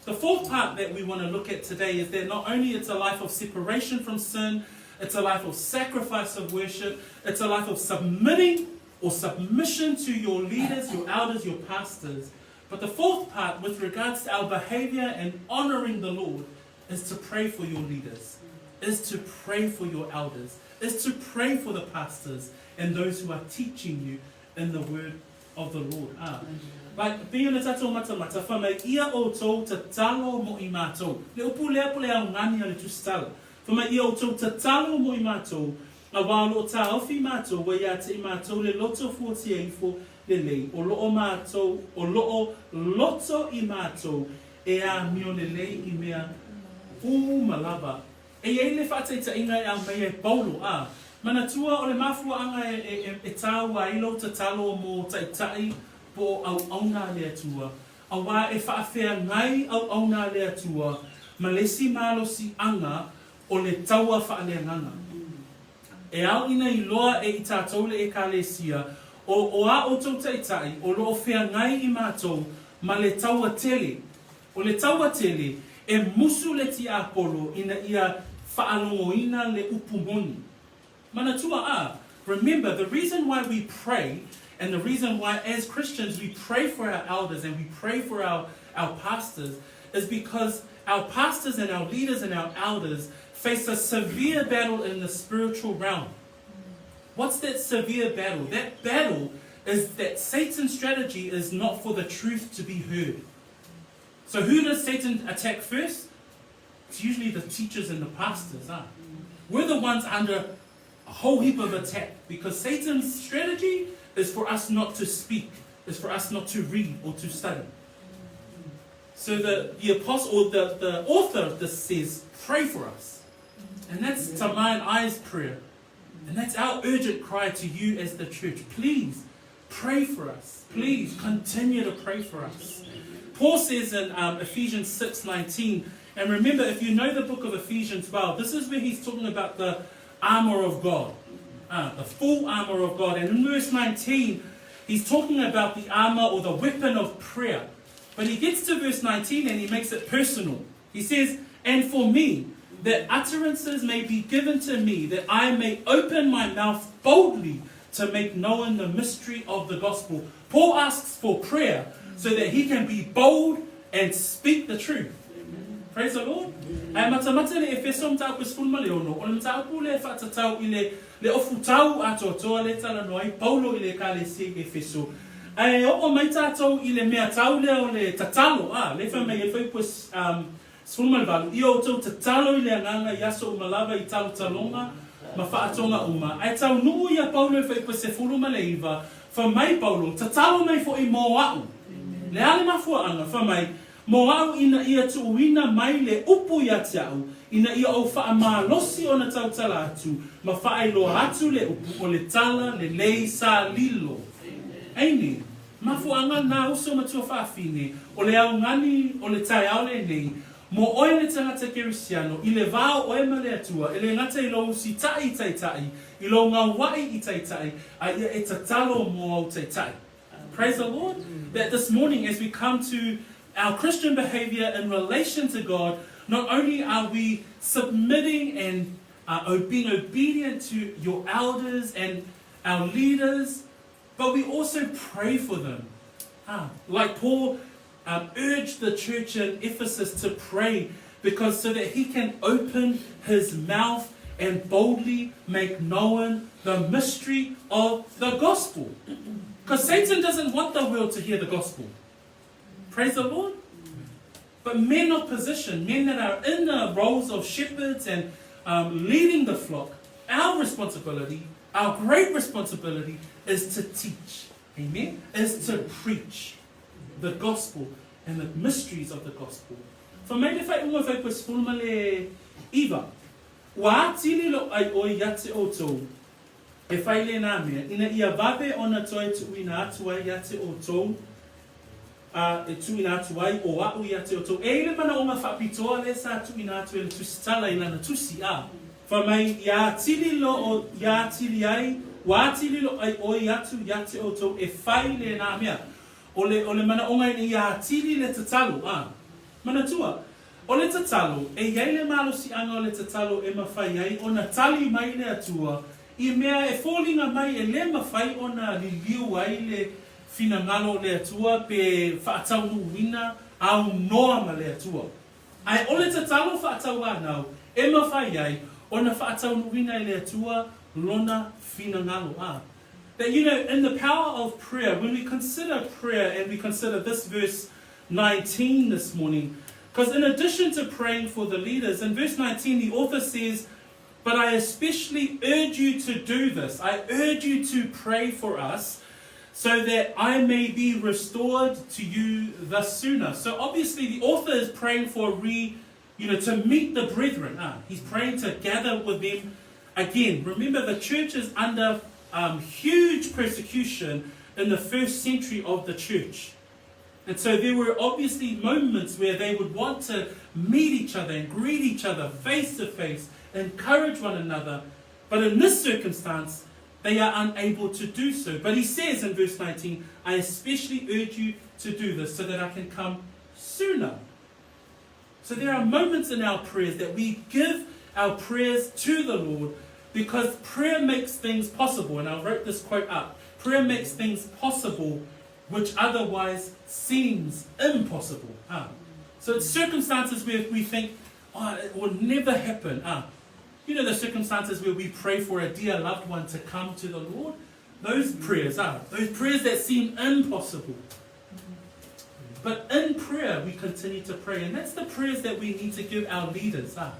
The fourth part that we want to look at today is that not only it's a life of separation from sin, It's a life of sacrifice of worship. It's a life of submitting or submission to your leaders, your elders, your pastors. But the fourth part, with regards to our behavior and honoring the Lord, is to pray for your leaders, is to pray for your elders, is to pray for the pastors and those who are teaching you in the word of the Lord. Ah. Like, pei ona tatou matamata, fa mai ia outou tatalo mo i matou. Le upu lea po le augani a le tusitala. Fa mai ia outou tatalo mo i matou, auā o loo taofi matou ua ia te i matou le loto fuatia ifo lelei, o loo matou, o loo loto i matou e amio lelei i mea uma lava. E i ai le faataitaiga e aumaia e Paulo, ā, manatua o le mafuaaga e tāua ai lou tatalo mō taitai po o auauna a le Atua, auā e faafeagai auauna a le Atua ma le isi malosiaga o le taua faaleagaga. E ao ina iloa e i tatou le Ekalesia, o o a outou taitai o loo feagai i matou ma le taua tele. O le taua tele, e musu le tiapolo ina ia faalogoina le upu moni. Manatua a, remember the reason why we pray and the reason why as Christians we pray for our elders and we pray for our, our pastors is because our pastors and our leaders and our elders face a severe battle in the spiritual realm. What's that severe battle? That battle is that Satan's strategy is not for the truth to be heard. So who does Satan attack first? It's usually the teachers and the pastors. Huh? We're the ones under a whole heap of attack because Satan's strategy is for us not to speak, is for us not to read or to study. So the, the apostle or the, the author of this says, pray for us. And that's Tama and I's prayer. And that's our urgent cry to you as the church. Please pray for us. Please continue to pray for us. Paul says in um, Ephesians 6:19, and remember, if you know the book of Ephesians well, this is where he's talking about the armor of God, uh, the full armor of God. And in verse 19, he's talking about the armor or the weapon of prayer. But he gets to verse 19 and he makes it personal. He says, And for me, that utterances may be given to me, that I may open my mouth boldly to make known the mystery of the gospel. Paul asks for prayer so that he can be bold and speak the truth. Praise the Lord. Ae matamata le Efeso mataupu e 16, o le mataupu lea e faatatau i le, le ofutau atoatoa lea e talanoa ai Paulo i le Ekalesia i Efeso. Ae oo mai tatou i le mea tau lea o le tatalo, a, lea e fai mai ai le fuaiupu e um, 18, Ia outou tatalo i le Agaga i aso uma lava i talotaloga ma faatoga uma. Ae taunuu ia Paulo i le fuaiupu e 19, fai mai Paulo, Tatalo mai foʻi mō aʻu. Le a le mafuaaga, fai mai, Mō aʻu ina ia tuuina mai le upu ia te aʻu, ina ia ou faamalosi ona tautala atu ma faailoa atu le upu o le tala lelei sa lilo. Aine, mafuaaga na uso ma tuafafine o le augani o le taeao lenei, mō oe le tagata Kerisiano, i le va o oe ma le Atua, e le gata i lou usitaʻi i taitai, i lou gauaʻi i taitai, a ia e tatalo mō au taitai. Praise the Lord. That this morning, as we come to our Christian behavior in relation to God, not only are we submitting and uh, being obedient to your elders and our leaders, but we also pray for them. Ah, like Paul um, urged the church in Ephesus to pray because so that he can open his mouth and boldly make known the mystery of the gospel. Because Satan doesn't want the world to hear the gospel. Praise the Lord. But men of position, men that are in the roles of shepherds and um, leading the flock, our responsibility, our great responsibility, is to teach. Amen? Is to preach the gospel and the mysteries of the gospel. Fa mai le faaiuga o fuaiupu e 19, Ua atili lou ʻai ʻoe ia te ʻoutou e fai lēnā mea, ina ia vave ona toe tuuina atu ai ia te ʻoutou, a e tuuina atu ai ʻo aʻu ia te ʻoutou. E i le manaʻoga faapitoa lea sa tuuina atu e le tusitala i lana tusi, a. Fa mai ia atili lo ia atili ai, ua atili lou ʻai ʻoi atu ia te ʻoutou e fai lēnā mea. O le, o le manaʻoga ina ia atili le tatalo, a. Manatua, O le tatalo, e i ai le malosiaga o le tatalo e mafai ai ona tali mai le Atua i mea e foliga mai e le mafai ona liliu ai le finagalo o le Atua pe faataunuuina aunoa ma le Atua. Ae o le tatalo faatauanau e mafai ai ona faataunuuina e le Atua Lona finagalo. A. That you know, in the power of prayer, when we consider prayer and we consider this verse 19 this morning, because in addition to praying for the leaders, in verse 19 the author says, But I especially urge you to do this. I urge you to pray for us so that I may be restored to you the sooner. So obviously the author is praying for re, you know, to meet the brethren. Ah, he's praying to gather with them again. Remember, the church is under huge persecution in the first century of the church. And so there were obviously moments where they would want to meet each other and greet each other face to face, encourage one another. But in this circumstance, they are unable to do so. But he says in verse 19, I especially urge you to do this so that I can come sooner. So there are moments in our prayers that we give our prayers to the Lord because prayer makes things possible. And I wrote this quote up. Prayer makes things possible which otherwise seems impossible. Ah. So it's circumstances where we think, oh, it will never happen. Ah. You know the circumstances where we pray for a dear loved one to come to the Lord? Those prayers, ah, those prayers that seem impossible. But in prayer, we continue to pray. And that's the prayers that we need to give our leaders. Ah,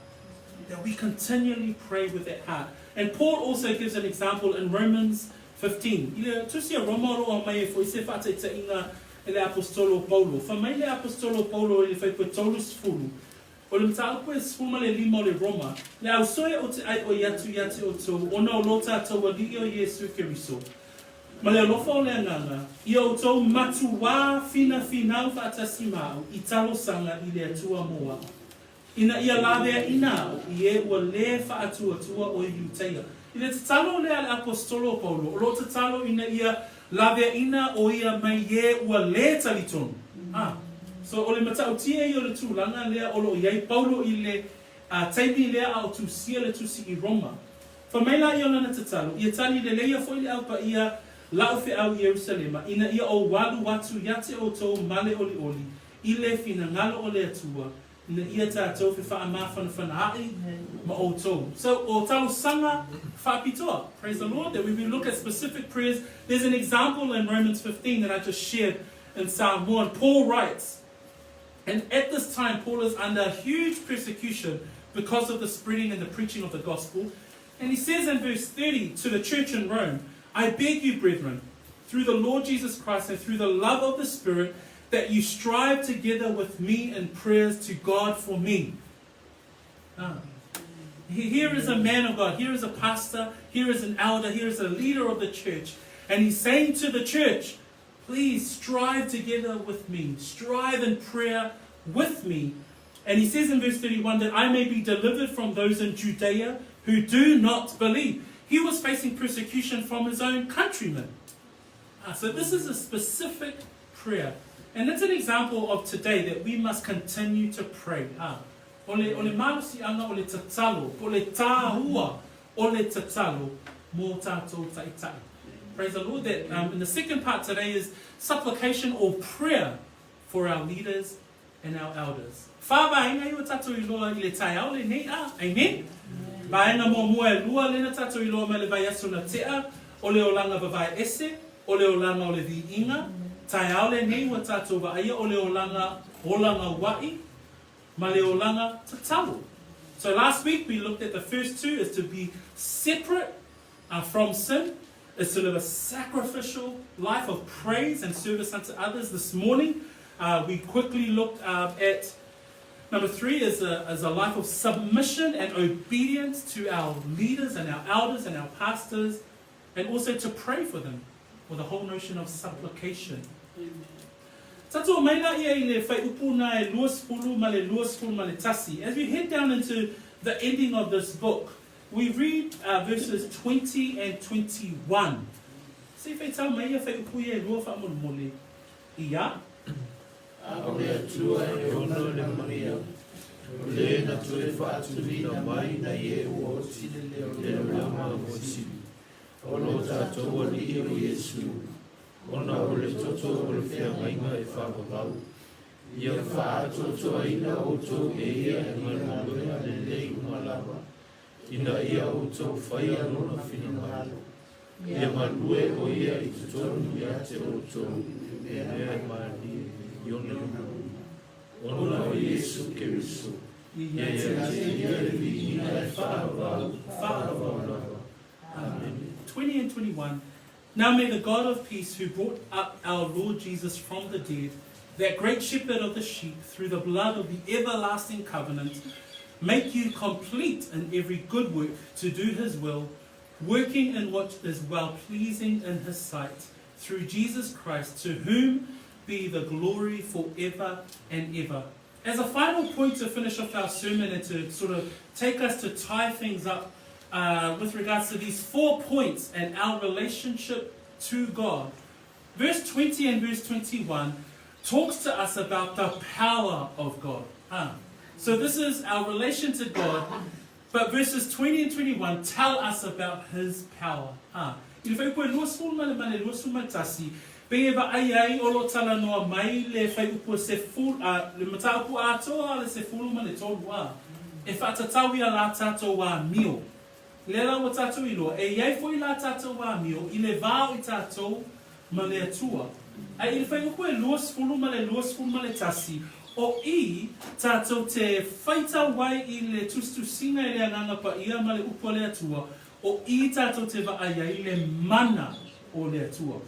that we continually pray with that heart. And Paul also gives an example in Romans 15. I le tusi a Roma o loo aumai ai foi se faataitaiga e le Aposetolo o Paulo. Fai mai le Aposetolo o Paulo i le Fuaiupu 30, O le mataupu e 15 o le Roma, le ausoe o te ʻaiʻoi atu ia te outou ona o lo tatou Alii o Iesu Keriso, ma le alofa o le Agaga, ia outou matuā finafinau faatasi ma au i talosaga i le Atua mo au. Ina ia laveaʻina au i e ua lē faatuatua o Iutaia. I le tatalo lea a le Aposetolo o Paulo, o loo tatalo ina ia laveaʻina o ia mai e ua lē talitonu. A. So, o le matautia ia o le tulaga lea o loo i ai Paulo i le taimi lea a o tusia le tusi i Roma. Fai mai la ia o lana tatalo, ia tali leleia foi le Au Paia la'u feau i Ierusalema, ina ia ou alu atu ia te outou ma le olioli, i le finagalo o le Atua, ina ia tatou fefaamafanafanaai ma outou. So, o talosaga faapitoa. Praise the Lord, that we will look at specific prayers. There's an example in Romans 15 that I just shared in Psalm 1. Paul writes, and at this time, Paul is under huge persecution because of the spreading and the preaching of the gospel. And he says in verse 30 to the church in Rome, I beg you, brethren, through the Lord Jesus Christ and through the love of the Spirit, that you strive together with me in prayers to God for me. Ah. Here is a man of God, here is a pastor, here is an elder, here is a leader of the church. And he's saying to the church, please strive together with me, strive in prayer with me. And he says in verse 31 that I may be delivered from those in Judea who do not believe. He was facing persecution from his own countrymen. Ah, so this is a specific prayer. And it's an example of today that we must continue to pray. Ah, o le, o le malosiaga o le tatalo, po o le tāua o le tatalo mō tātou ta'ita'i. Praise the Lord that in the second part today is supplication or prayer for our leaders and our elders. Whā vaega i o tatou iloa i le taeao lenei, a, amen? Vaega muamua e lua lena tatou iloa mai le vaiaso na tea, o le olaga vavae ese, o le olaga o le viiga, taeao lenei ua tatou vaaia o le olaga olaga uaʻi, ma le olaga tatalo. So last week we looked at the first two is to be separate from sin, is to live a sacrificial life of praise and service unto others. This morning we quickly looked at number 3 is a life of submission and obedience to our leaders and our elders and our pastors, and also to pray for them, or the whole notion of supplication. Tatou mai la ia i le fuaiupu na e 21 ma le 21. As we head down into the ending of this book, we read verses 20 and 21. Se i faitau mai ia fuaiupu ia e lua faamolemole ia. A o le Atua e ono le manuia. O le na toe faatuina mai nai e ua oti le leoleo mamoe sili, o lo tatou Alii o Iesu, ona o le toto o le feagaiga e faavavau, ia faaatoatoaina outou e ia i galuega lelei uma lava, ina ia outou faia lona finagalo. Ia galue o ia i totonu ia te outou i mea e malie i ona luma, ona o Iesu Keriso, ia ia te ia le viiga e faavavau, faavavau lava. Amene. 20 and 21. Now may the God of peace, who brought up our Lord Jesus from the dead, that great shepherd of the sheep, through the blood of the everlasting covenant, make you complete in every good work to do his will, working in what is well-pleasing in his sight, through Jesus Christ, to whom be the glory forever and ever. As a final point to finish off our sermon and to sort of take us to tie things up with regards to these 4 points and our relationship to God, verse 20 and verse 21 talks to us about the power of God. So this is our relation to God, but verses 20 and 21 tell us about His power. I le fuaiupu e 20 ma le ma le 21, pei e vaai ai o lo o talanoa mai le fuaiupu e sefulu, le mataupu atoa a le sefulu ma le tolu, e faatatau ia la tatou amio. Lea la ua tatou iloa, e i ai foi la tatou amio i le va o i tatou ma le Atua. A i le fuaiupu e 20 ma le 21, o i tatou te faitau ai i le tusitusiga e le Agaga Paia ma le upu a le Atua, o i tatou te vaai ai le mana o le Atua.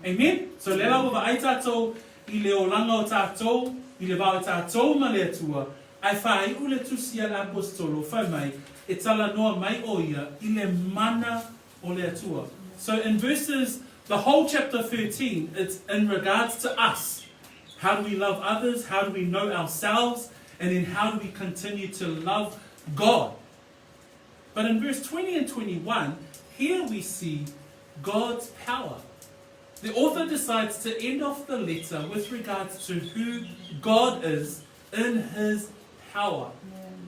Amen? So lea la ua vaai tatou i le olaga o tatou, i le va o tatou ma le Atua, ae faaiu le tusi a le Aposetolo, fai mai, e talanoa mai o ia i le mana o le Atua. So in verses, the whole chapter 13, it's in regards to us. How do we love others? How do we know ourselves? And then how do we continue to love God? But in verse 20 and 21, here we see God's power. The author decides to end off the letter with regards to who God is in His power.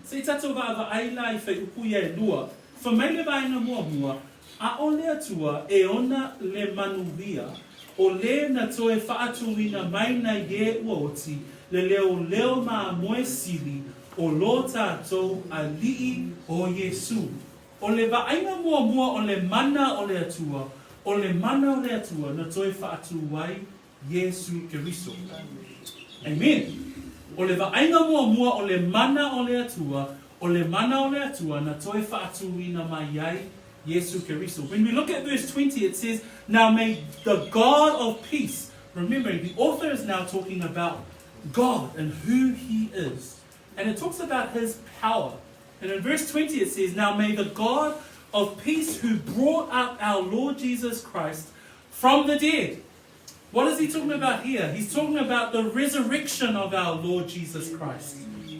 Se i tatou vaavaai la i fuaiupu ia e lua, fai mai le vaega muamua, a o le Atua e ona le manuia, o le na toe faatuina mai nai e ua oti, le leoleo mamoe sili o lo tatou Alii o Iesu. O le vaaiga muamua o le mana o le Atua, o le mana o le Atua na toe faatu ai Iesu Keriso. Amen. O le vaaiga muamua o le mana o le Atua, o le mana o le Atua na toe faatuina mai ai Iesu Keriso. When we look at verse 20, it says, Now may the God of peace, remembering the author is now talking about God and who He is. And it talks about His power. And in verse 20 it says, Now may the God of peace who brought up our Lord Jesus Christ from the dead. What is he talking about here? He's talking about the resurrection of our Lord Jesus Christ.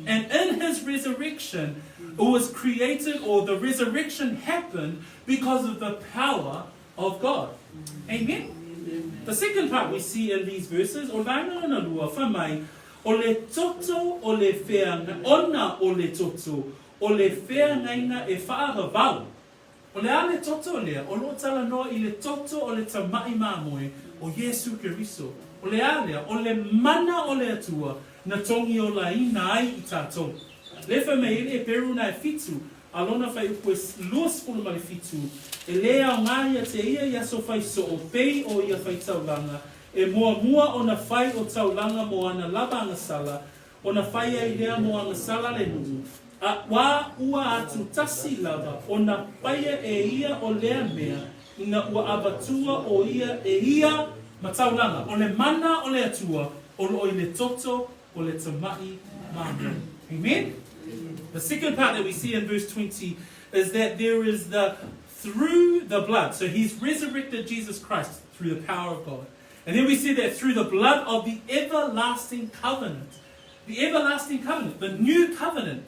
And in His resurrection, it was created, or the resurrection happened because of the power of God. Amen? The second part we see in these verses, o le vaega lona lua, fai mai, o le toto o le feaga, ona o le toto o le feagaiga e faavavau. O le a le toto lea? O lo o talanoa i le toto o le tama'i mamoe o Iesu Keriso. O le a lea? O le mana o le Atua na togiolaina ai i tatou. Lea fai mai ai le Heperu na e fitu, a lona fuaiupu e 27, e lē aogā ia te ia i aso fai soo pei o ia faitaulaga, e muamua ona fai o taulaga mo ana lava agasala, ona fai ai lea mo agasala le nuu, a ua ua atu tasi lava ona paia e ia o lea mea ina ua avatua o ia e ia ma taulaga. O le mana o le Atua o loo i le toto o le tama'i mamoe. Amen? The second part that we see in verse 20 is that there is the through the blood. So He's resurrected Jesus Christ through the power of God. And then we see that through the blood of the everlasting covenant. The everlasting covenant, the new covenant,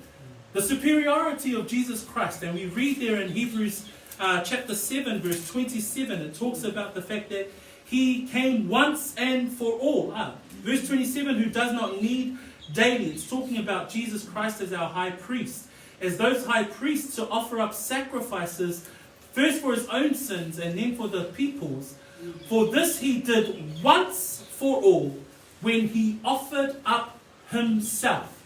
the superiority of Jesus Christ. And we read there in Hebrews chapter 7, verse 27, it talks about the fact that He came once and for all. Verse 27, who does not need daily. It's talking about Jesus Christ as our high priest, as those high priests to offer up sacrifices first for his own sins and then for the people's. For this he did once for all when he offered up himself.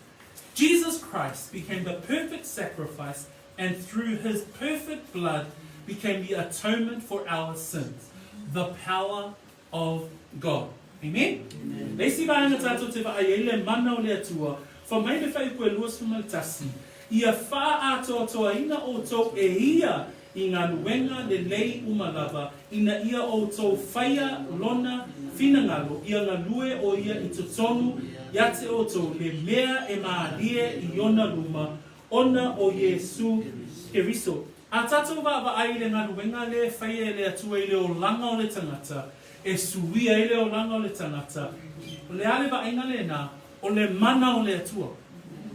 Jesus Christ became the perfect sacrifice and through his perfect blood became the atonement for our sins. The power of God. Amen? Amen. Le isi vaega tātou te vaai ai le mana o le Atua, fa mai le fuaiupu e 21, Ia whaatoatoaina outou e ia i galuega lelei uma lava, ina ia outou whaia lona finagalo, ia galue o ia i totonu ia te outou le mea e mālie i ona luma, ona o Iesu Keriso. A tātou vaavaai i le galuega lea e whaia e le Atua i le olaga o le tagata, e suia ai le olaga o le tagata, o le a le vaaiga lena, o le mana o le Atua.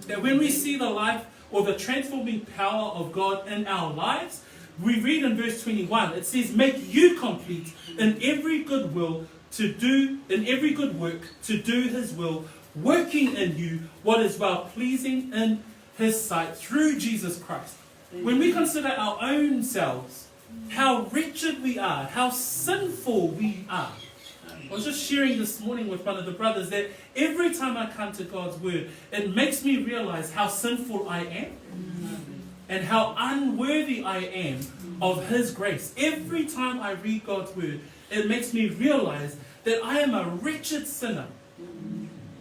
That when we see the life or the transforming power of God in our lives, we read in verse 21, it says, Make you complete in every good will to do, in every good work, to do his will, working in you what is well pleasing in his sight through Jesus Christ. When we consider our own selves, how wretched we are, how sinful we are. I was just sharing this morning with one of the brothers that every time I come to God's Word, it makes me realize how sinful I am and how unworthy I am of His grace. Every time I read God's Word, it makes me realize that I am a wretched sinner.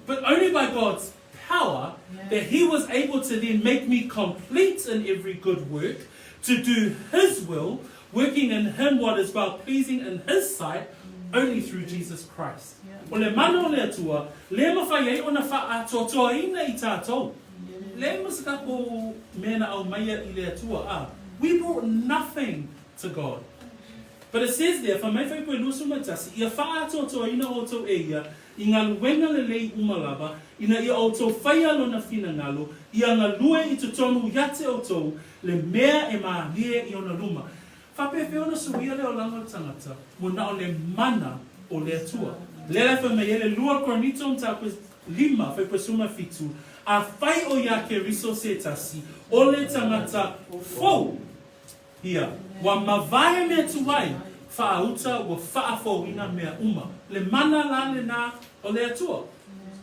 But only by God's power that He was able to then make me complete in every good work, to do His will, working in Him what is well pleasing in His sight, only through Jesus Christ. O le mana o le Atua, lea e mafai ai ona faaatoatoaina i tātou. Leai ma se tatou mea na aumaia i le Atua, a we brought nothing to God. But it says there, Fa mai fuaiupu e 21, ia faaatoatoaina outou e ia, i galuega lelei uma lava, ina ia outou whaia lona finagalo, ia galue i totonu ia te outou, le mea e mālie i ona luma. Faapefea ona suia le olaga o le tagata, ua na o le mana o le Atua. Lea la e fai mai ai le 2 Korinito mataupu 5, fuaiupu 17, Afai o ia Keriso se tasi, o le tagata fou ia, ua mavae mea tuai, faauta ua faafouina mea uma. Le mana la lena o le Atua.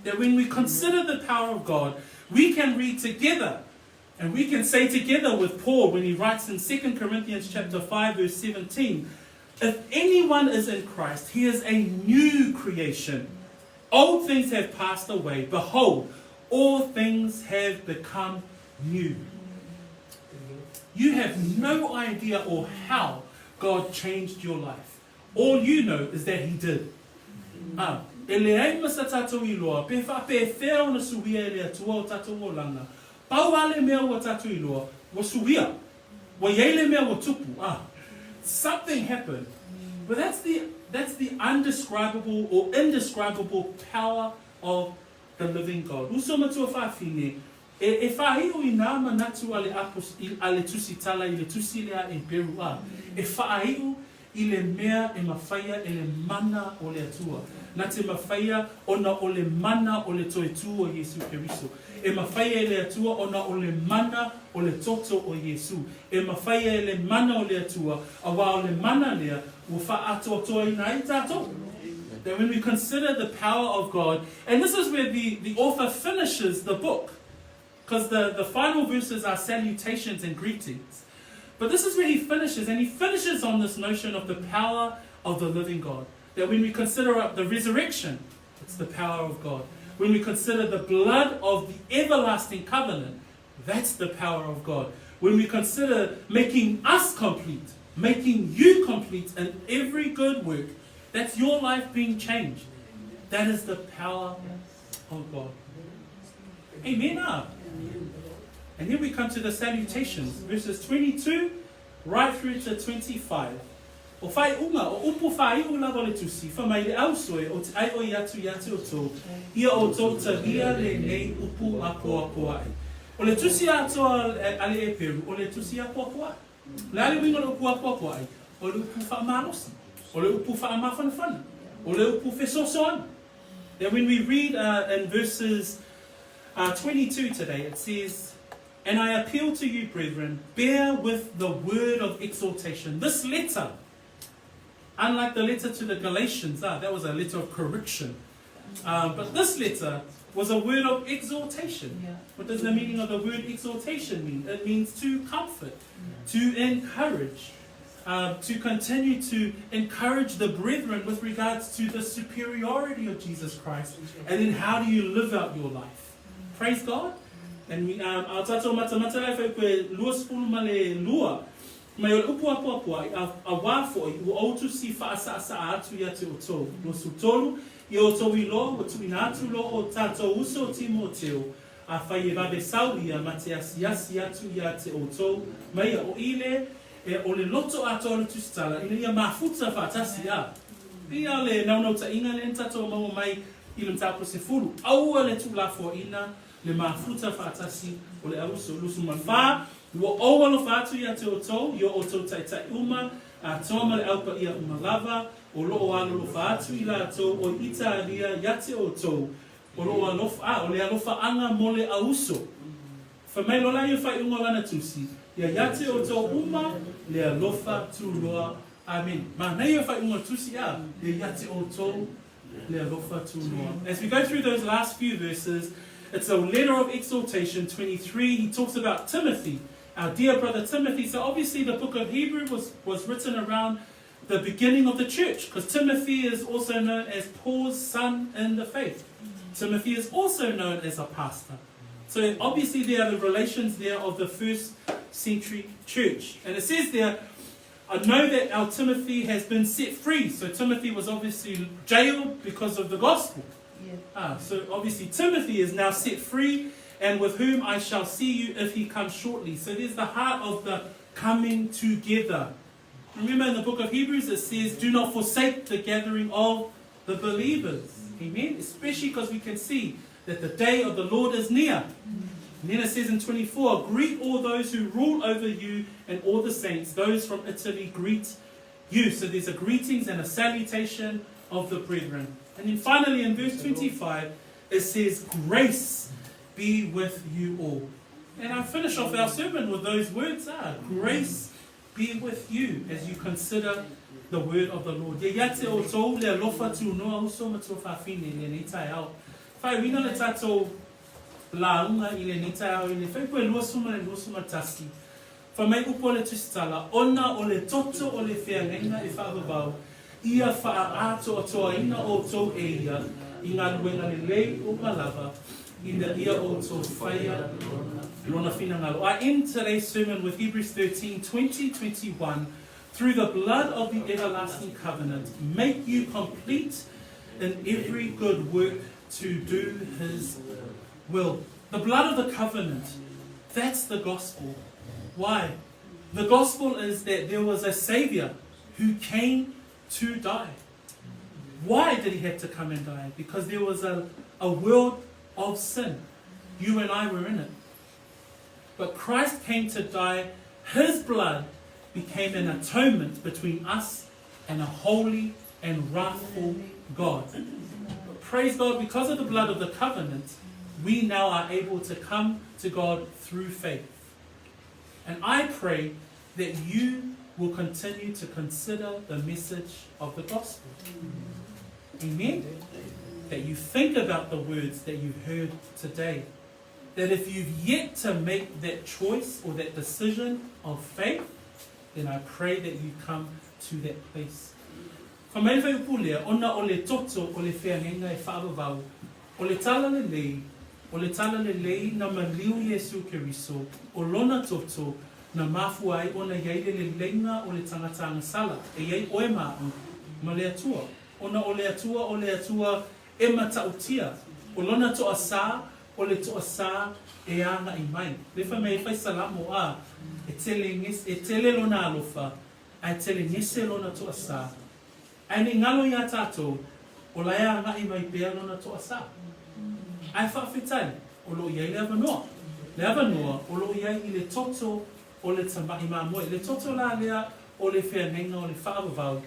That when we consider the power of God, we can read together and we can say together with Paul when he writes in 2 Corinthians chapter 5 verse 17, if anyone is in Christ, he is a new creation. Old things have passed away. Behold, all things have become new. You have no idea or how God changed your life. All you know is that he did. A, e leai ma sa tātou iloa, pe faapefea ona suia e le Atua o tātou olaga, pau a le mea ua tātou iloa, ua suia. Ua iai le mea ua tupu, a, something happened. But that's the, that's the undescribable or indescribable power of the living God. Uso matua fafine, e, e whāiu i nā manatu a le, apos, i, a le tusitala i le tusi lea e Peru a, e whaaiu i le mea e mawhaia e le mana o le Atua. Na te mawhaia ona o le mana o le toetū o Iesu Keriso. E mawhaia e le Atua ona o le mana o le toto o Iesu. E mawhaia e le mana o le Atua, auā o le mana lea ua whaatoatoaina ai tātou. That when we consider the power of God, and this is where the, the author finishes the book, because the, the final verses are salutations and greetings. But this is where he finishes, and he finishes on this notion of the power of the living God. That when we consider the resurrection, it's the power of God. When we consider the blood of the everlasting covenant, that's the power of God. When we consider making us complete, making you complete in every good work, that's your life being changed. That is the power of God. Amen. Ah. And then we come to the salutations, verses 22 right through to 25. O whaiunga, o upu whaiu lava o le tusi, wha mai le ausoe o te ai o i atu i atu o tō, ia o tō taria le nei upu a poapoa ai. O le tusi atoa a le Eperu, o le tusi a poapoa ai. O le a le uiga o le upu a poapoa ai? O le upu whaamalosi, o le upu whaamafanafana, o le upu fesoasoani. That when we read in verses... 22 today, it says, And I appeal to you, brethren, bear with the word of exhortation. This letter, unlike the letter to the Galatians, that was a letter of correction. But this letter was a word of exhortation. Yeah. What does the meaning of the word exhortation mean? It means to comfort, to encourage, to continue to encourage the brethren with regards to the superiority of Jesus Christ. And then how do you live out your life? Praise God. And we, a tātou matamata lai whai koe 22, mai o le upu apoapoa, a, a wā foi, ua ou tusi whaasaa atu ia te o tō. 23, i o tō iloa, ua tuina atu lo o tātou uso o Timoteo, a whai e wawe sau ia ma te asiasi atu ia te o tō, mai ia o ile, e o le loto a tō tusitala, ina ia mafuta whaatasi a. Ia le naunau ta inga le tātou maua mai i le mataupu 10. Aua le tuulafoaina le mafuta faatasi o le auso. 24, ua ou alofa atu ia te outou, i o outou taitai uma, atoa ma le aupaia uma lava, o loo alolofa atu i latou o i Italia ia te outou, o loo alofa, a, o le alofaaga mo le auso. Fai mai loa la ia faaiuga o lana tusi, ia ia te outou uma le alofa tuloa. Amen. Manaia faaiuga o le tusi, a, ia ia te outou le alofa tuloa. As we go through those last few verses, it's a letter of exhortation, 23. He talks about Timothy, our dear brother Timothy. So obviously the book of Hebrew was written around the beginning of the church, because Timothy is also known as Paul's son in the faith. Timothy is also known as a pastor. So obviously there are the relations there of the first century church. And it says there, I know that our Timothy has been set free. So Timothy was obviously jailed because of the gospel. Yeah. So obviously Timothy is now set free, and with whom I shall see you if he comes shortly. So there's the heart of the coming together. Remember in the book of Hebrews it says, do not forsake the gathering of the believers. Amen? Especially because we can see that the day of the Lord is near. And then it says in 24, greet all those who rule over you and all the saints. Those from Italy greet you. So there's a greetings and a salutation of the brethren. And then finally in verse 25, it says, grace be with you all. And I finish off our sermon with those words, grace be with you as you consider the word of the Lord. Ia ia te o tōu le alofa tūnoa uso ma tua whawhine le nei tai ao. Whai wina le tātou launga i le nei tai ao i le whai 21. Whai mai upo le tusitala, ona o le toto o le wheangaina e whaavavau, ia wha atoa toa ina o tō e ia, i ngā luenga le lei o malava, ina ia o tō whaia lona whinangalo. I end today's sermon with Hebrews 13, 20, 21. Through the blood of the everlasting covenant, make you complete in every good work to do his will. The blood of the covenant, that's the gospel. Why? The gospel is that there was a savior who came to die. Why did he have to come and die? Because there was a world of sin. You and I were in it. But Christ came to die. His blood became an atonement between us and a holy and wrathful God. But praise God, because of the blood of the covenant, we now are able to come to God through faith. And I pray that you will continue to consider the message of the gospel. Amen? That you think about the words that you've heard today. That if you've yet to make that choice or that decision of faith, then I pray that you come to that place. Wha mai whai upulea, ona o le toto o le wheangenga e whaavavau, o le tala le lei, o le tala le lei na maliu Iesu Keriso, o lona toto, na mafua ai ona iai le leleiga o le tagata agasala, e iai oe ma a'u, ma le Atua. Ona o le Atua o le Atua e matautia, o lona toasā o le toasā e agaʻi mai. Le fai mai e fai salamo, a, e tele e tele lona alofa, ae tele gese lona toasā. Ae nei galo iā tātou, o la e agaʻi mai pea lona toasā. Ae faafetai, o loo iai le avanoa. Le avanoa, o loo iai i le toto o le tamaʻi mamoe. Le toto la lea o le feagaiga o le faavavau.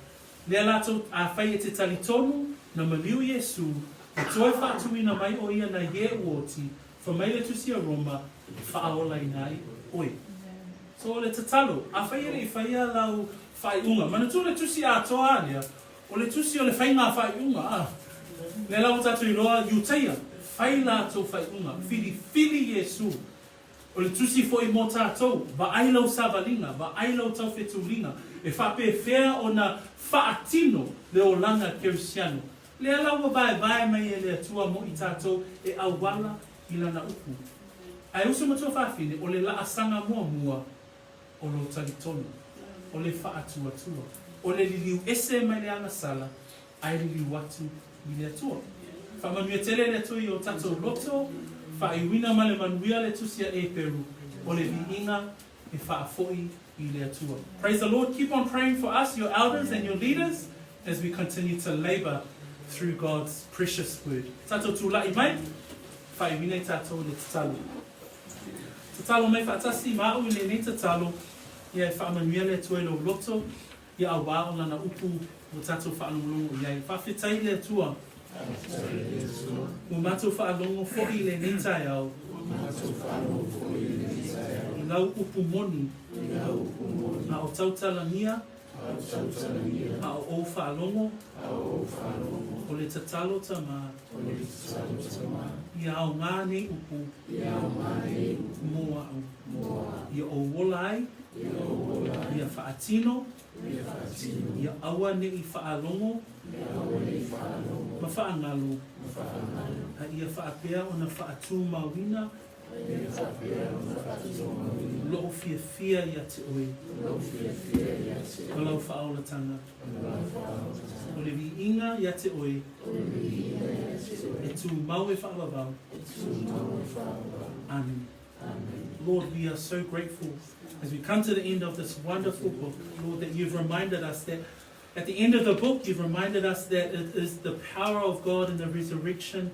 Lea latou afai e te talitonu, na maliu Iesu, e toe faatuina mai o ia na ie uoti, Fai mai le Tusi a Roma, e faaolaina ai oe. So o le tatalo, afai e le i faia lau faaiuga, manatua le Tusi atoa a lea, o le Tusi o le faiga faaiuga, a. Lea la ua tatou iloa, Iutaia, fai latou faaiuga, filifili Iesu. O le Tusi foi mo tatou, vaai lau savaliga, vaai lau taufetuliga, e faapefea ona faatino le olaga kerisiano. Lea la ua vaevae mai e le Atua mo i tatou e auala i Lana upu. Ae uso matua fafine, o le laasaga muamua o lou talitonu, o le faatuatua, o le liliu ese mai le agasala ae liliu atu i le Atua. Faamanuia tele le Atua i o tatou loto, faaiuina ma le manuia le Tusi a Eperu, o le viiga e faafoi i le Atua. Praise the Lord. Keep on praying for us, your elders and your leaders, as we continue to labor through God's precious word. Tatou tula'i mai, faaiuina i tatou le tatalo. Tatalo mai faatasi ma a'u i lenei tatalo, ia e faamanuia le Atua i lou loto, ia auā o Lana upu ua tatou faalogologo i ai. Faafetai i le Atua. Ua matou faalogo foi i lenei taeao. I lau upu moni. A o tautalagia. A o ou faalogo. O le tatalo Tama. Ia aoga nei upu. Mo a'u. Ia ou ola ai. Ia faatino. Ia aua ne i faalogo ma faagalo, a ia faapea ona faatumauina lou fiafia ia te oe ma lau faaolataga. O le viiga ia te oe e tumau e faavavau. Amene. Lord, we are so grateful as we come to the end of this wonderful book, Lord, that you've reminded us that at the end of the book, you've reminded us that it is the power of God in the resurrection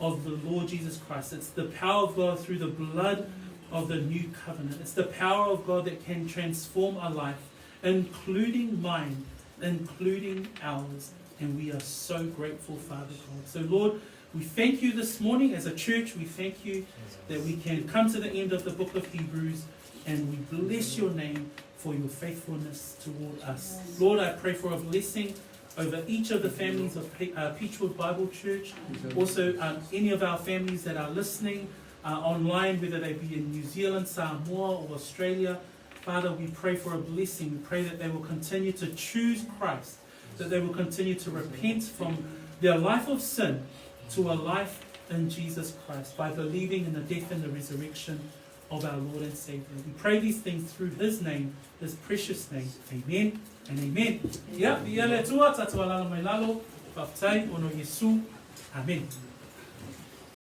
of the Lord Jesus Christ. It's the power of God through the blood of the new covenant. It's the power of God that can transform our life, including mine, including ours. And we are so grateful, Father God. So, Lord, we thank you this morning as a church. We thank you that we can come to the end of the book of Hebrews and we bless your name for your faithfulness toward us. Lord, I pray for a blessing over each of the families of Peachwood Bible Church, also any of our families that are listening online, whether they be in New Zealand, Samoa, or Australia. Father, we pray for a blessing. We pray that they will continue to choose Christ, that they will continue to repent from their life of sin to a life in Jesus Christ by believing in the death and the resurrection of our Lord and Savior. We pray these things through His name, His precious name. Amen and amen. Ia, viia le Atua, tatou alaala mai lalo, faafetai ona o Iesu. Amen.